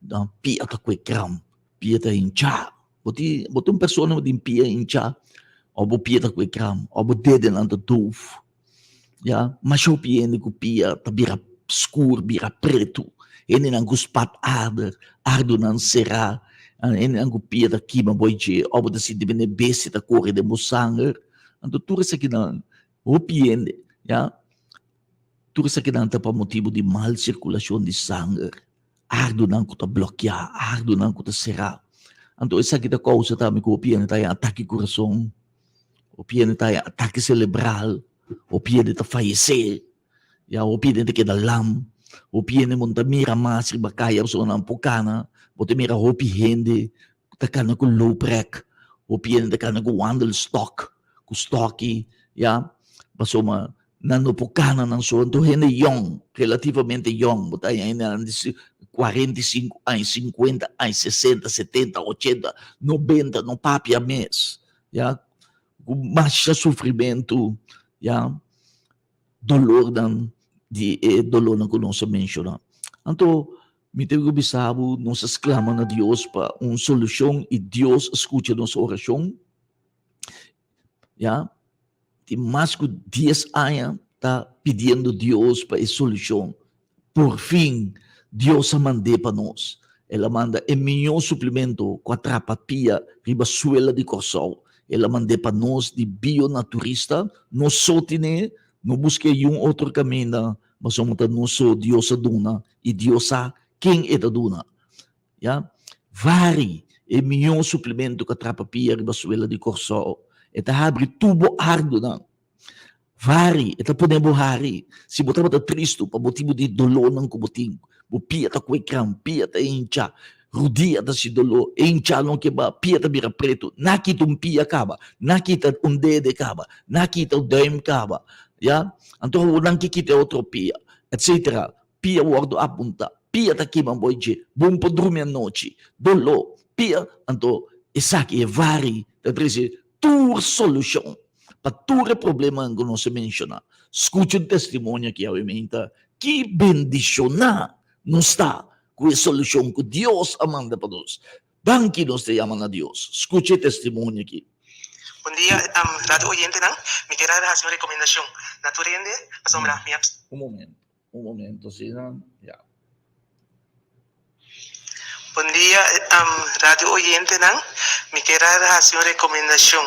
Nan pia ta kue kram, pia ta hinchá. Bo tin, bo ta un persona ku tin pia hinchá, òf bo pia ta kue kram, òf bo dedenan ta doof. Ya, masha hopi hende ku pia ta bira skur, bira pretu. Hendenan ku spat arder, ardunan será, hendenan ku pia ta kima bo dje, òf bo ta sinti mende bestia ta kore den bo sanger. Anto tur esakinan, hopi hende, ya, tur esakinan ta pa motibu di mal sirkulashon di sanger, ardunan ku ta blòkiá, ardunan ku ta será. Anto esaki ta kousa tambe ku hopi hende ta haña atake kurason. Hopi hende ta haña atake selebral, hopi hende ta fayesé, ya hopi hende ta keda lam, hopi hende bo no ta mira mas riba kaya pasobra nan por kana, bo ta mira hopi hende ta kana ku looprek, hopi hende ta kana ku wandelstok, ku stoki, ya, pasobra nan no por kana nan so. Anto hende yòn, relativamente yòn, bo ta haña hendenan di 45 aña, 50 aña, 60, 70, 80, 90, no papia mes. Ya, ku masha sufrimentu, ya, dolornan di e dolornan ku nos a menshoná. Anto, mi tin ku bisa bo, nos a sklama na Dios pa un solushon i Dios a skucha nos orashon. Ya, tin mas ku dies aña ta pidiendo Dios pa e solushon. Por fin, Dios a mand'é pa nos. El a manda e mihó suplemento ku a trapa pia riba suela di Kòrsou. El a mand'é pa nos di bionaturista. Nos so tin'é, no busk'é yun otro kaminda, pasobra ta nos so Dios a duna i Dios sa ken e ta duna. Ya. Vari, e mihó suplemento ku a trapa pia riba suela di Kòrsou. E ta habri tur bo ardunan. Vari, e ta pone bo hari. Si bo tabata tristu pa motibu di dolónan ku bo tin, bo pia ta kue kram, pia ta hincha, rudia ta hasi doló, e hincha no ke ba, pia ta bira pretu, na kita un pia kaba, na kita un dede kaba, na kita un duim kaba, ya. Anto awor nan ke kita e otro pia, etsetera. Pia wòrdu apuntá, pia ta kima bo dje, bo no por drumi anochi, doló, pia, anto esaki e vari ta trese tur solushon pa tur e problemanan ku nos a menshoná. Skucha un testimonio aki awe meinta, ki bendishoná nos ta ku e solushon ku Dios a manda pa nos. Danki nos ta yama na Dios. Skucha e testimonio aki. Bon dia radio oyentenan, mi kier a hasi un rekomendashon na tur hende pasobra mi a. Un momento, un momento asina, ya. Bon dia radio oyentenan, mi kier a hasi un rekomendashon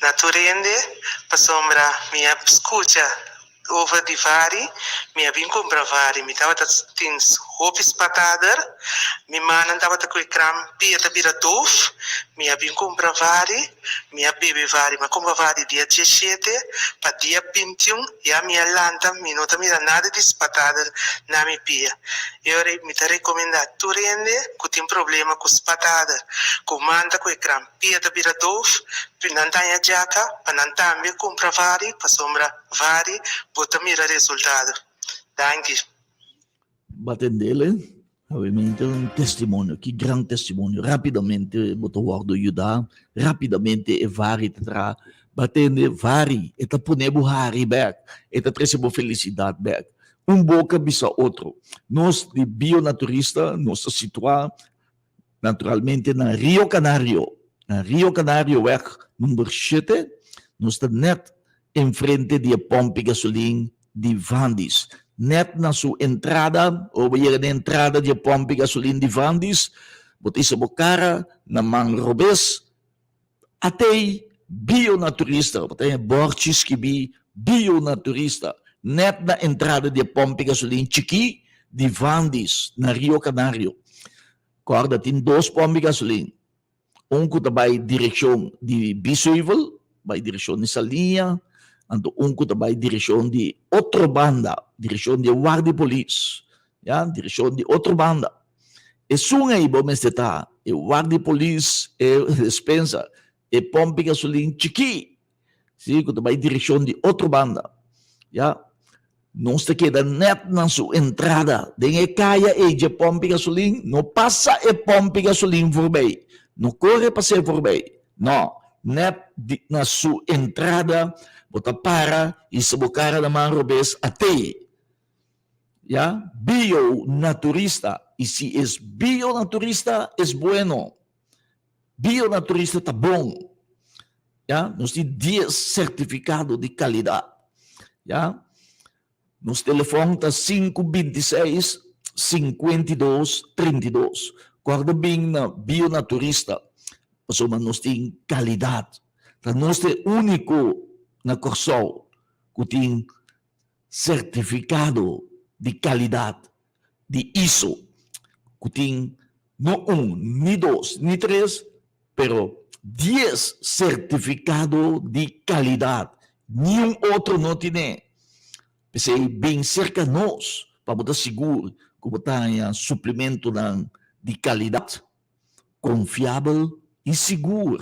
na tur hende pasobra mi a skucha over di vari, mi a bin kumpra vari, mi tabata tin hopi spatader, mi mannan tabata ku e kram pia ta bira doof, mi a bin kumpra vari, mi a bebe vari, mi a kumpra vari dia diesshete pa dia bintiun ya mi a lanta mi no ta mira nada di spatader na mi pia. E ora ei mi ta rekomendá tur hende ku tin problema ku spatader, ku manta ku e kram pia ta bira doof, nan ta haña djaka pa nan tambe kumpra vari pasobra vari bo ta mira resultado. Danki. Batendele, obviamente un testimonio, ki gran testimonio, rapidamente bo ta wordo yuda, rapidamente e vari ta traha, batende vari, e ta pone bo hari bek, e ta trese bo felicidad bek. Un boka bisa otro. Nos di Bionaturista nos ta situa naturalmente na Rio Canario, na Rio Canarioweg number shete, nos ta net enfrente di e pompi gasolin di Vandis. Net na su entrada, ora bo yega na e entrada di e pompi gasolin di Vandis, bo ta hisa bo kara na man robes, atei Bionaturista, bo ta haña bòrchi skibí Bionaturista, net na entrada di e pompi gasolin chikí di Vandis na Rio Canario. Kòrda tin dos pompi gasolin, un ku ta bai direkshon di Biesheuvel, bai direkshon di Saliña, anto un ku ta bai direkshon di otro banda, direkshon di e warda di polis, ya, direkshon di otro banda. Esun ei bo mester ta, e warda di polis, e despensa, e pompi gasolin chikí, si, ku ta bai direkshon di otro banda, ya. Nos ta keda nèt na su entrada. Den e kaya ei dje pòmpi gasolin, no pasa e pòmpi gasolin voorbij. No kore pas'é voorbij. No, nèt di na su entrada. Bo ta para hisa bo kara na man robes at'é. Ya, bio naturista y si es bio naturista es bueno. Bio naturista ta bon. Ya, nos tin dies certificado di calidad. Ya, nos telefon ta sinku 26 52 32. Corda bin na bio naturista pasobra nos tin calidad. Ta nos ta e unico na Corsou cu tin sertifikado di kalidat di ISO ku tin no un, ni dos, ni tres, pero dies sertifikado di kalidat. Niun otro no tine. P'esei bin serka nos pa bo ta sigur ku bo ta haña suplimentonan di kalidat, konfiabel i sigur.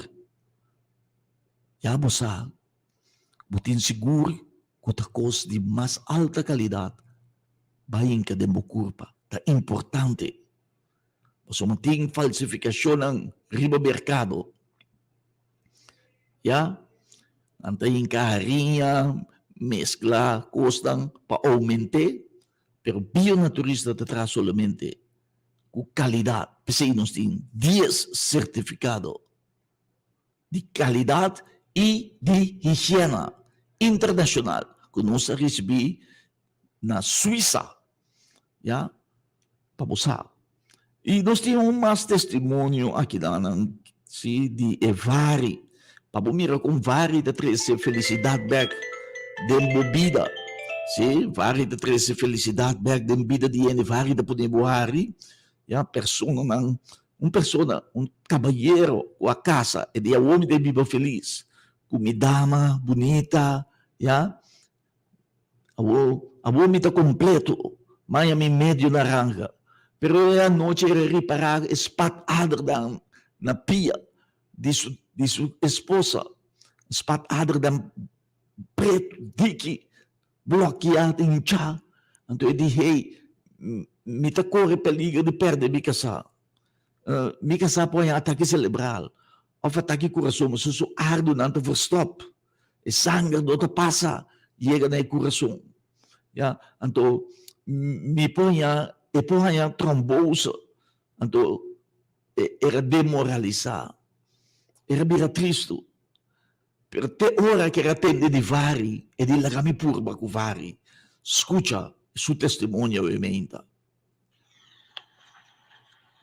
Ya bo sa Bo tin sigur ku ta kos di mas alta kalidat bai hinka den bo kurpa. Ta importante. Pasobra tin falsifikashonnan riba merkado. Ya, nan ta hinka hariña, meskla kosnan pa oument'é, pero bionaturista ta traha solamente ku kalidat. P'esei nos tin dies sertifikado. di kalidat i di higiena internashonal ku nos a risibí na Suisa, ya, pa bo sa. I nos tin un mas testimonio akidanan, si, di e vari, pa bo mira kon vari ta trese felisidat bèk den bo bida, si, vari ta trese felisidat bèk den bida di hende, vari ta pone bo hari, ya, personanan Un persona, un kabayero ku a kasa e di awor mi ta biba felis ku mi dama bunita, ya. Awor, awor mi ta kompleto, maya mi medio naranja. Pero e anochi el a ripará e spat adernan na pia di su di su esposa, spat adernan pretu, diki. Blokia ta hinchá. Anto e di, Hey, mi ta kore peligro di pèrdè mi kasá. Mi kasá por haña atake selebral òf atake kurason pasobra su ardunan ta verstòp. E sanger no ta pasa yega na e kurason. Ya, anto mi por haña, e por haña trombose. Anto e era demoralisá, era bira tristu. Pero te ora ku el a tende di Vari, e di laga mi purba ku Vari. Skucha su testimonio awe meinta.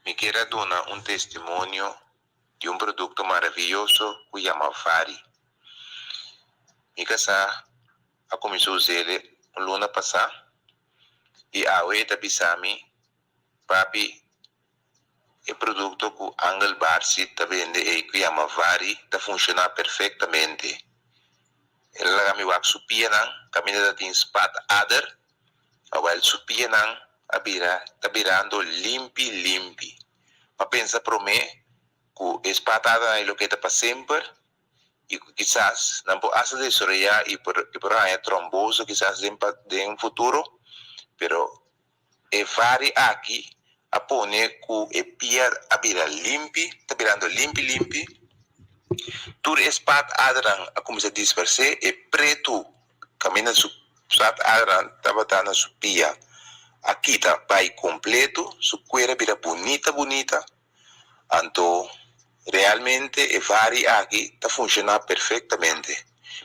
Mi kier a duna un testimonio di un produkto maraviyoso ku yama Vari. Mi kasá a kuminsá us'el un luna pasá i awe e ta bisa mi, Papi, E produkto ku Angel Barsi ta bende ei ku yama Vari ta funshoná perfektamente. El a laga mi wak su pianan kaminda ta tin spat ader, awel su pianan a bira ta birando limpi limpi. M'a pensa promé ku e spat adernan ei lo keda pa semper i ku kisas nan por asta desaroyá i por i por haña tromboso kisas den den futuro, pero E vari aki a pone ku e pia a bira limpi, ta birando limpi limpi. Tur e spat adernan a kuminsá dispersé, e pretu kaminda su spat adernan tabata na su pia a kita bai kompletu, su kuer a bira bunita bunita. Anto realmente e vari aki ta funshoná perfektamente.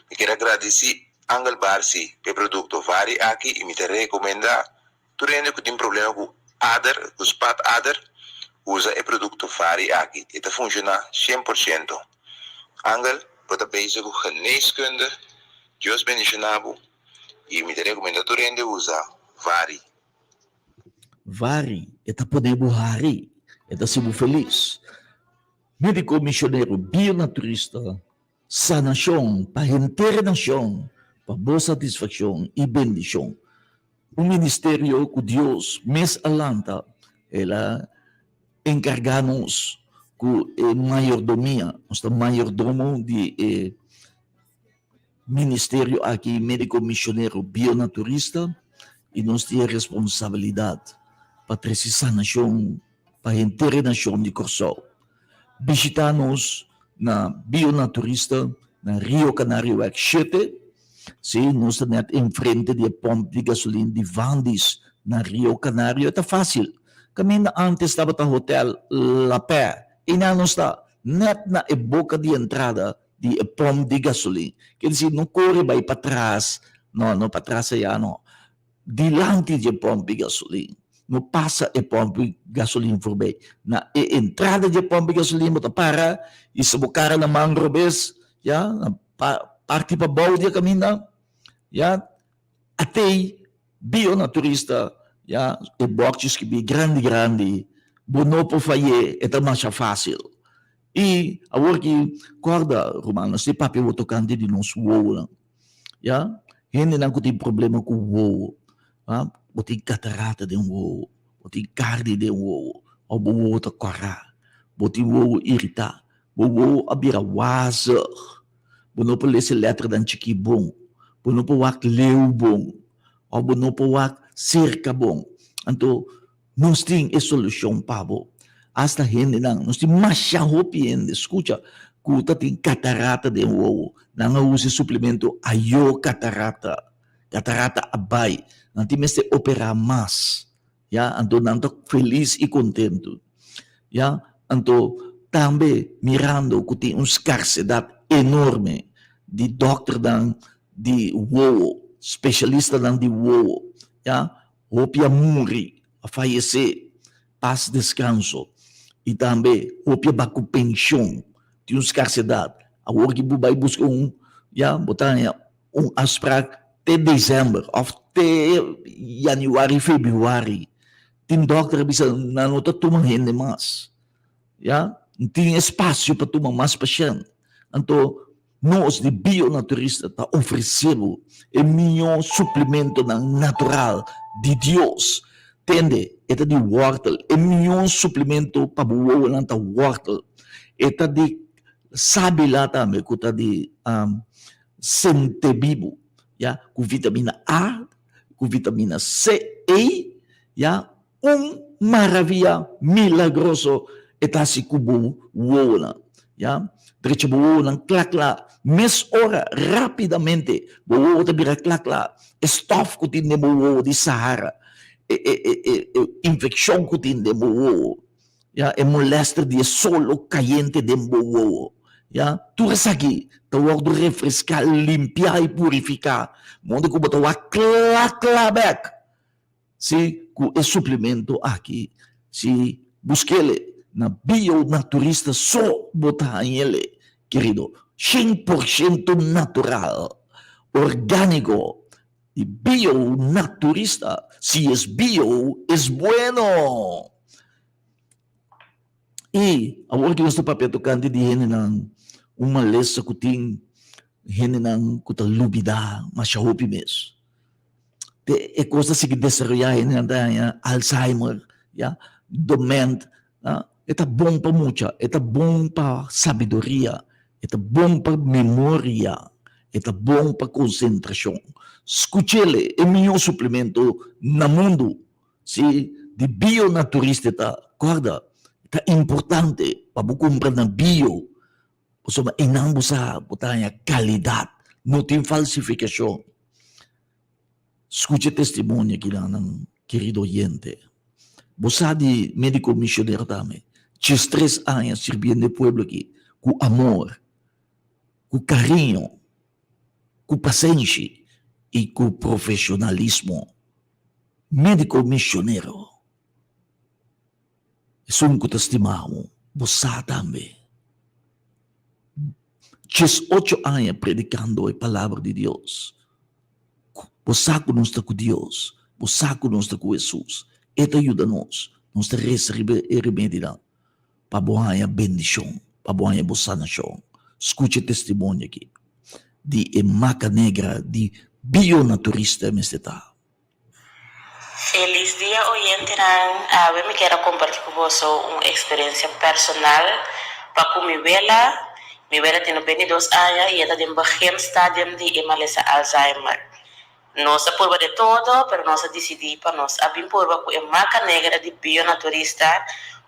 Mi kier a gradisí Angel Barsi pa e produkto vari aki i mi ta rekomendá tur hende ku tin problema ku ader, ku spat ader, usa e produkto vari aki. E ta funshoná 100%. Angel, bo ta bezig ku geneeskunde. Dios bendishoná bo i mi ta rekomendá tur hende usa vari. Vari, e ta pone bo hari, e ta hasi bo felis. Médiko misionero bionaturista, sanashon pa henter e nashon, pa bo satisfakshon i bendishon. Un ministerio ku Dios mes a lanta, el a enkargá nos ku e mayordomia, nos ta mayordomo di e ministerio aki, Médiko Misionero Bionaturista, i nos tin e responsabilidat pa trese sanashon pa henter e nashon di Kòrsou. Bishitá nos na Bionaturista na Rio Canarioweg shete. Sí, nos ta net enfrente di e pomp di gasolin di Vandis na Rio Canario. E ta fácil. Kaminda antes tabata Hotel La Paix, einan nos ta, net na e boka di entrada di e pomp di gasolin. Ker disi, no kore bai patras, no, no patras ayá no. Dilanti dje pomp di gasolin. No pasa e pomp di gasolin voorbij. Na e entrada dje pomp di gasolin bo ta para i si bo kara na man robes, ya, na parti pabou di e kaminda, ya, atei bionaturista, ya, e bòrchi skibí grandi grandi, bo no por fay'é, e ta masha fásil. I awor ki kòrda, ruman, nos tin papia bo tokante di nos wowonan. Ya, hendenan ku tin problema ku wowo, a, bo tin katarata den wowo, bo tin karni den wowo, òf bo wowo ta kòrá, bo tin wowo iritá, bo wowo a bira wazig, bo no por lesa e lètranan chikí bon, bo no por wak leu bon, òf bo no por wak serka bon. Anto nos tin e solushon pa bo. Asta hendenan, nos tin masha hopi hende, skucha, ku ta tin katarata den wowo. Nan a usa e suplemento Ayo Katarata. Katarata a bai. Nan tin mester operá mas. Ya, anto nan ta felis i kontentu. Ya, anto tambe mirando ku tin un skarsedat enorme di dòkternan di wowo, spesialistanan di wowo, ya, Hopi a muri, a fayesé, pas deskanso. I tambe hopi a ba ku penshon. Tin un skarsedat. Awor ki bo bai buska un, ya, bo ta haña un afsprak te desèmber òf te yanüari, febrüari. Tin dòkter a bisa nan no ta tuma hende mas. Ya, no tin espasio pa tuma mas pashènt. Anto Nos di Bionaturista ta ofresé bo e mihó suplementonan natural di Dios. Tende, e ta di wòrtel. E mihó suplemento pa bo wowonan ta wòrtel. E ta di sábila tambe ku ta di sentebibu, ya, ku vitamina A, ku vitamina C, E, ya, Un maravia milagroso e ta hasi ku bo wowonan, ya. Drecha bo wowonan kla kla mes ora, rapidamente bo wowo ta bira kla kla. E stof ku tin den bo wowo di Sahara, e e e e e infekshon ku tin den bo wowo, ya, e molèster di e solo kayente den bo wowo, ya, tur esaki ta wòrdu refreská, limpiá i purifiká, moda ku bo ta wak kla kla bèk. Si ku e suplemento aki si buskele na Bionaturista so bo ta hañele, kerido. 100% natural, orgániko di Bionaturista. Si es bio, es bueno! I awor ki nos ta papia tokante di hendenan, un malesa ku tin hendenan ku ta lubidá masha hopi mes. Te e kos ta sigui desaroyá hendenan ta haña Alzheimer, ya, dement, a. E ta bon pa mucha, e ta bon pa sabiduria, e ta bon pa memoria, e ta bon pa konsentrashon. Skuch'el, e mihó suplemento na mundu, si, di bionaturista ta. Kòrda, ta importante pa bo kumpra na bio, pasobra einan bo sa bo ta haña kalidat, no tin falsifikashon. Skucha e testimonio aki nan, kerido oyente. Bo sa di médiko misionero tambe, 13 aña sirbiendo e pueblo aki ku amor, ku kariño, ku pasenshi i ku profeshonalismo. Médiko misionero, esun ku ta stima bo, bo sa tambe. 18 aña predikando e palabra di Dios. Bo sa ku nos ta ku Dios, bo sa ku nos ta ku Hesus. E ta yuda nos. Nos ta resa riba e remedinan pa bo haña bendishon, pa bo haña bo sanashon. Skucha e testimonio aki di e Maca Negra di bionaturista mester ta. Felis dia oyentenan, awe mi kier a komparti ku boso un eksperensia personal pa ku mi wela. Mi wela tin 22 aña i e ta den begin stadium di e malesa Alzheimer. Nos a purba de todo, pero nos a disidí pa nos a bin purba ku e maca negra di bionaturista.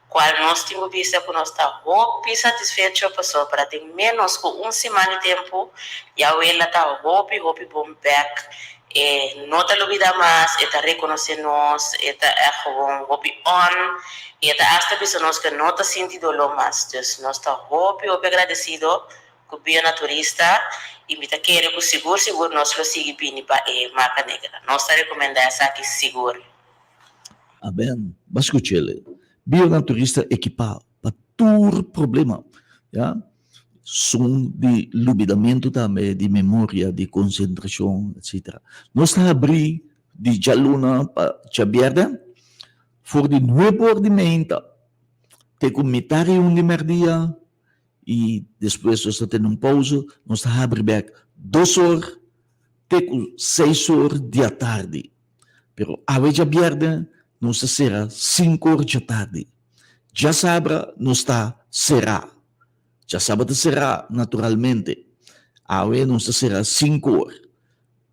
Kual nos tin ku bisa ku nos ta hopi satisfecho pasobra den ménos ku un siman di tempu ya wela ta hopi hopi bon bèk. E no ta lubidá mas, e ta rekonosé nos, e ta ègt gewoon hopi on i e ta asta bisa nos ku e no ta sinti doló mas. Dus nos ta hopi hopi agradesido ku Bionaturista i mi ta kere ku sigur sigur nos lo sigui bini pa e Marka Negra. Nos ta rekomendá esaki sigur. Amen. Ba skuch'el. Bionaturista ekipá pa tur problema. Ya. Son di lubidamentu tambe, di memoria, di konsentrashon, etsetera. Nos ta habrí di djaluna pa djabièrnè for di nuebe or di meinta te ku mitar i un di mèrdia i despues nos ta tene un pousa, nos ta habri bèk dos or te ku seis or di atardi. Pero awe djabièrnè nos ta sera sinku or djatardi. Djasabra nos ta será. Djasabra ta será naturalmente. Awe nos ta sera sinku or.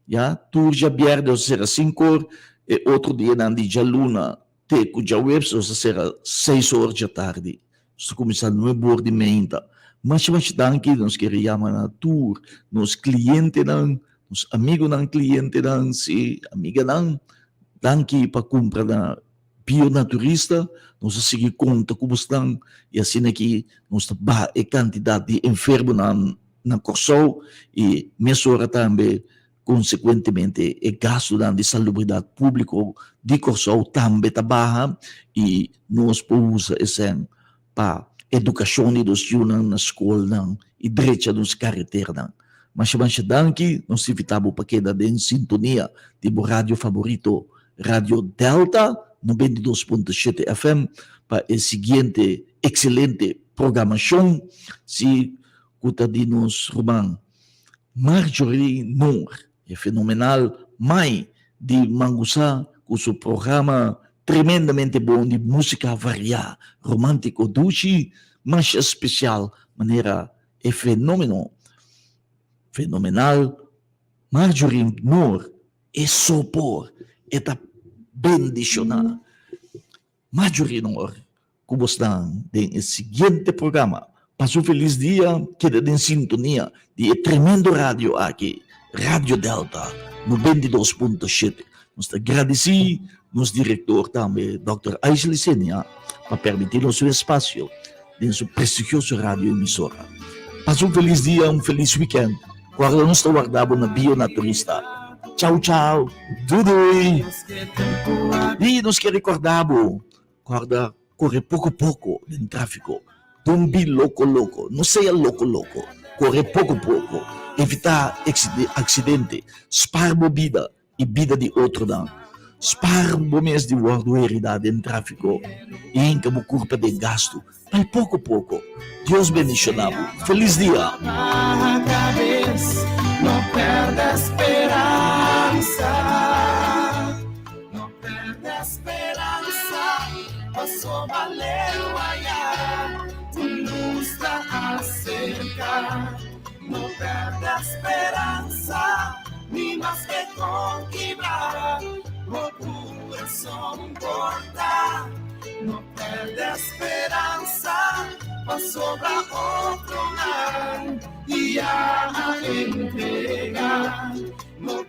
Ya, tur djabièrnè nos ta sera sinku or, e otro dianan di djaluna te ku djaweps nos ta sera seis or djatardi. Nos ta kuminsá nuebe or di meinta. Masha masha danki nos kere yama na tur nos klientenan, nos amigunan klientenan, si, amiganan, danki pa kumpra na Bionaturista, nos a sigui konta ku bosnan i asina ki nos ta baha e kantidat di enfermonan na Kòrsou i mesora tambe konsekuentemente e gastunan di salubridat públiko di Kòrsou tambe ta baha i nos por usa esei pa edukashon di nos yunan na skolnan i drecha nos kareteranan. Masha masha danki, nos invitá bo pa keda den sintonia di bo radio faborito, Radio Delta 92.7 FM, pa e siguiente ekselente programashon, si ku ta di nos ruman Marjorie Noor, e fenomenal mai di Mangusá ku su programa tremendamente bon di músika variá, romántiko dushi, masha spesial manera e fenómeno fenomenal Marjorie Noor e so por e ta bendishoná Marjorie Noor ku bosnan den e siguiente programa. Pasa un felis dia, keda den sintonia di e tremendo radio aki, Radio Delta 92.7. Nos ta gradisí nos direktor tambe, Dòkter Aisly Senia, pa permití nos su espasio den su prestigioso radio emisora. Pasa un felis dia, un felis weekend. Guarda nos ta warda bo na Bio Naturista. Chau chau, dui dui! I nos ke recorda bo, guarda kore poko poko den trafiko. Don't be loko loko, no sea loko loko, kore poko poko, evita aksidente, spar bo bida i bida di otronan. Spar bo mes di wòrdu heridá den tráfiko i hinka bo kurpa den gastu. Bai poko poko. Dios bendishoná bo. Felis dia! Ni maske kon kibrá bo kurason por ta, no pèrdè speransa pasobra otronan ya a entregá. No.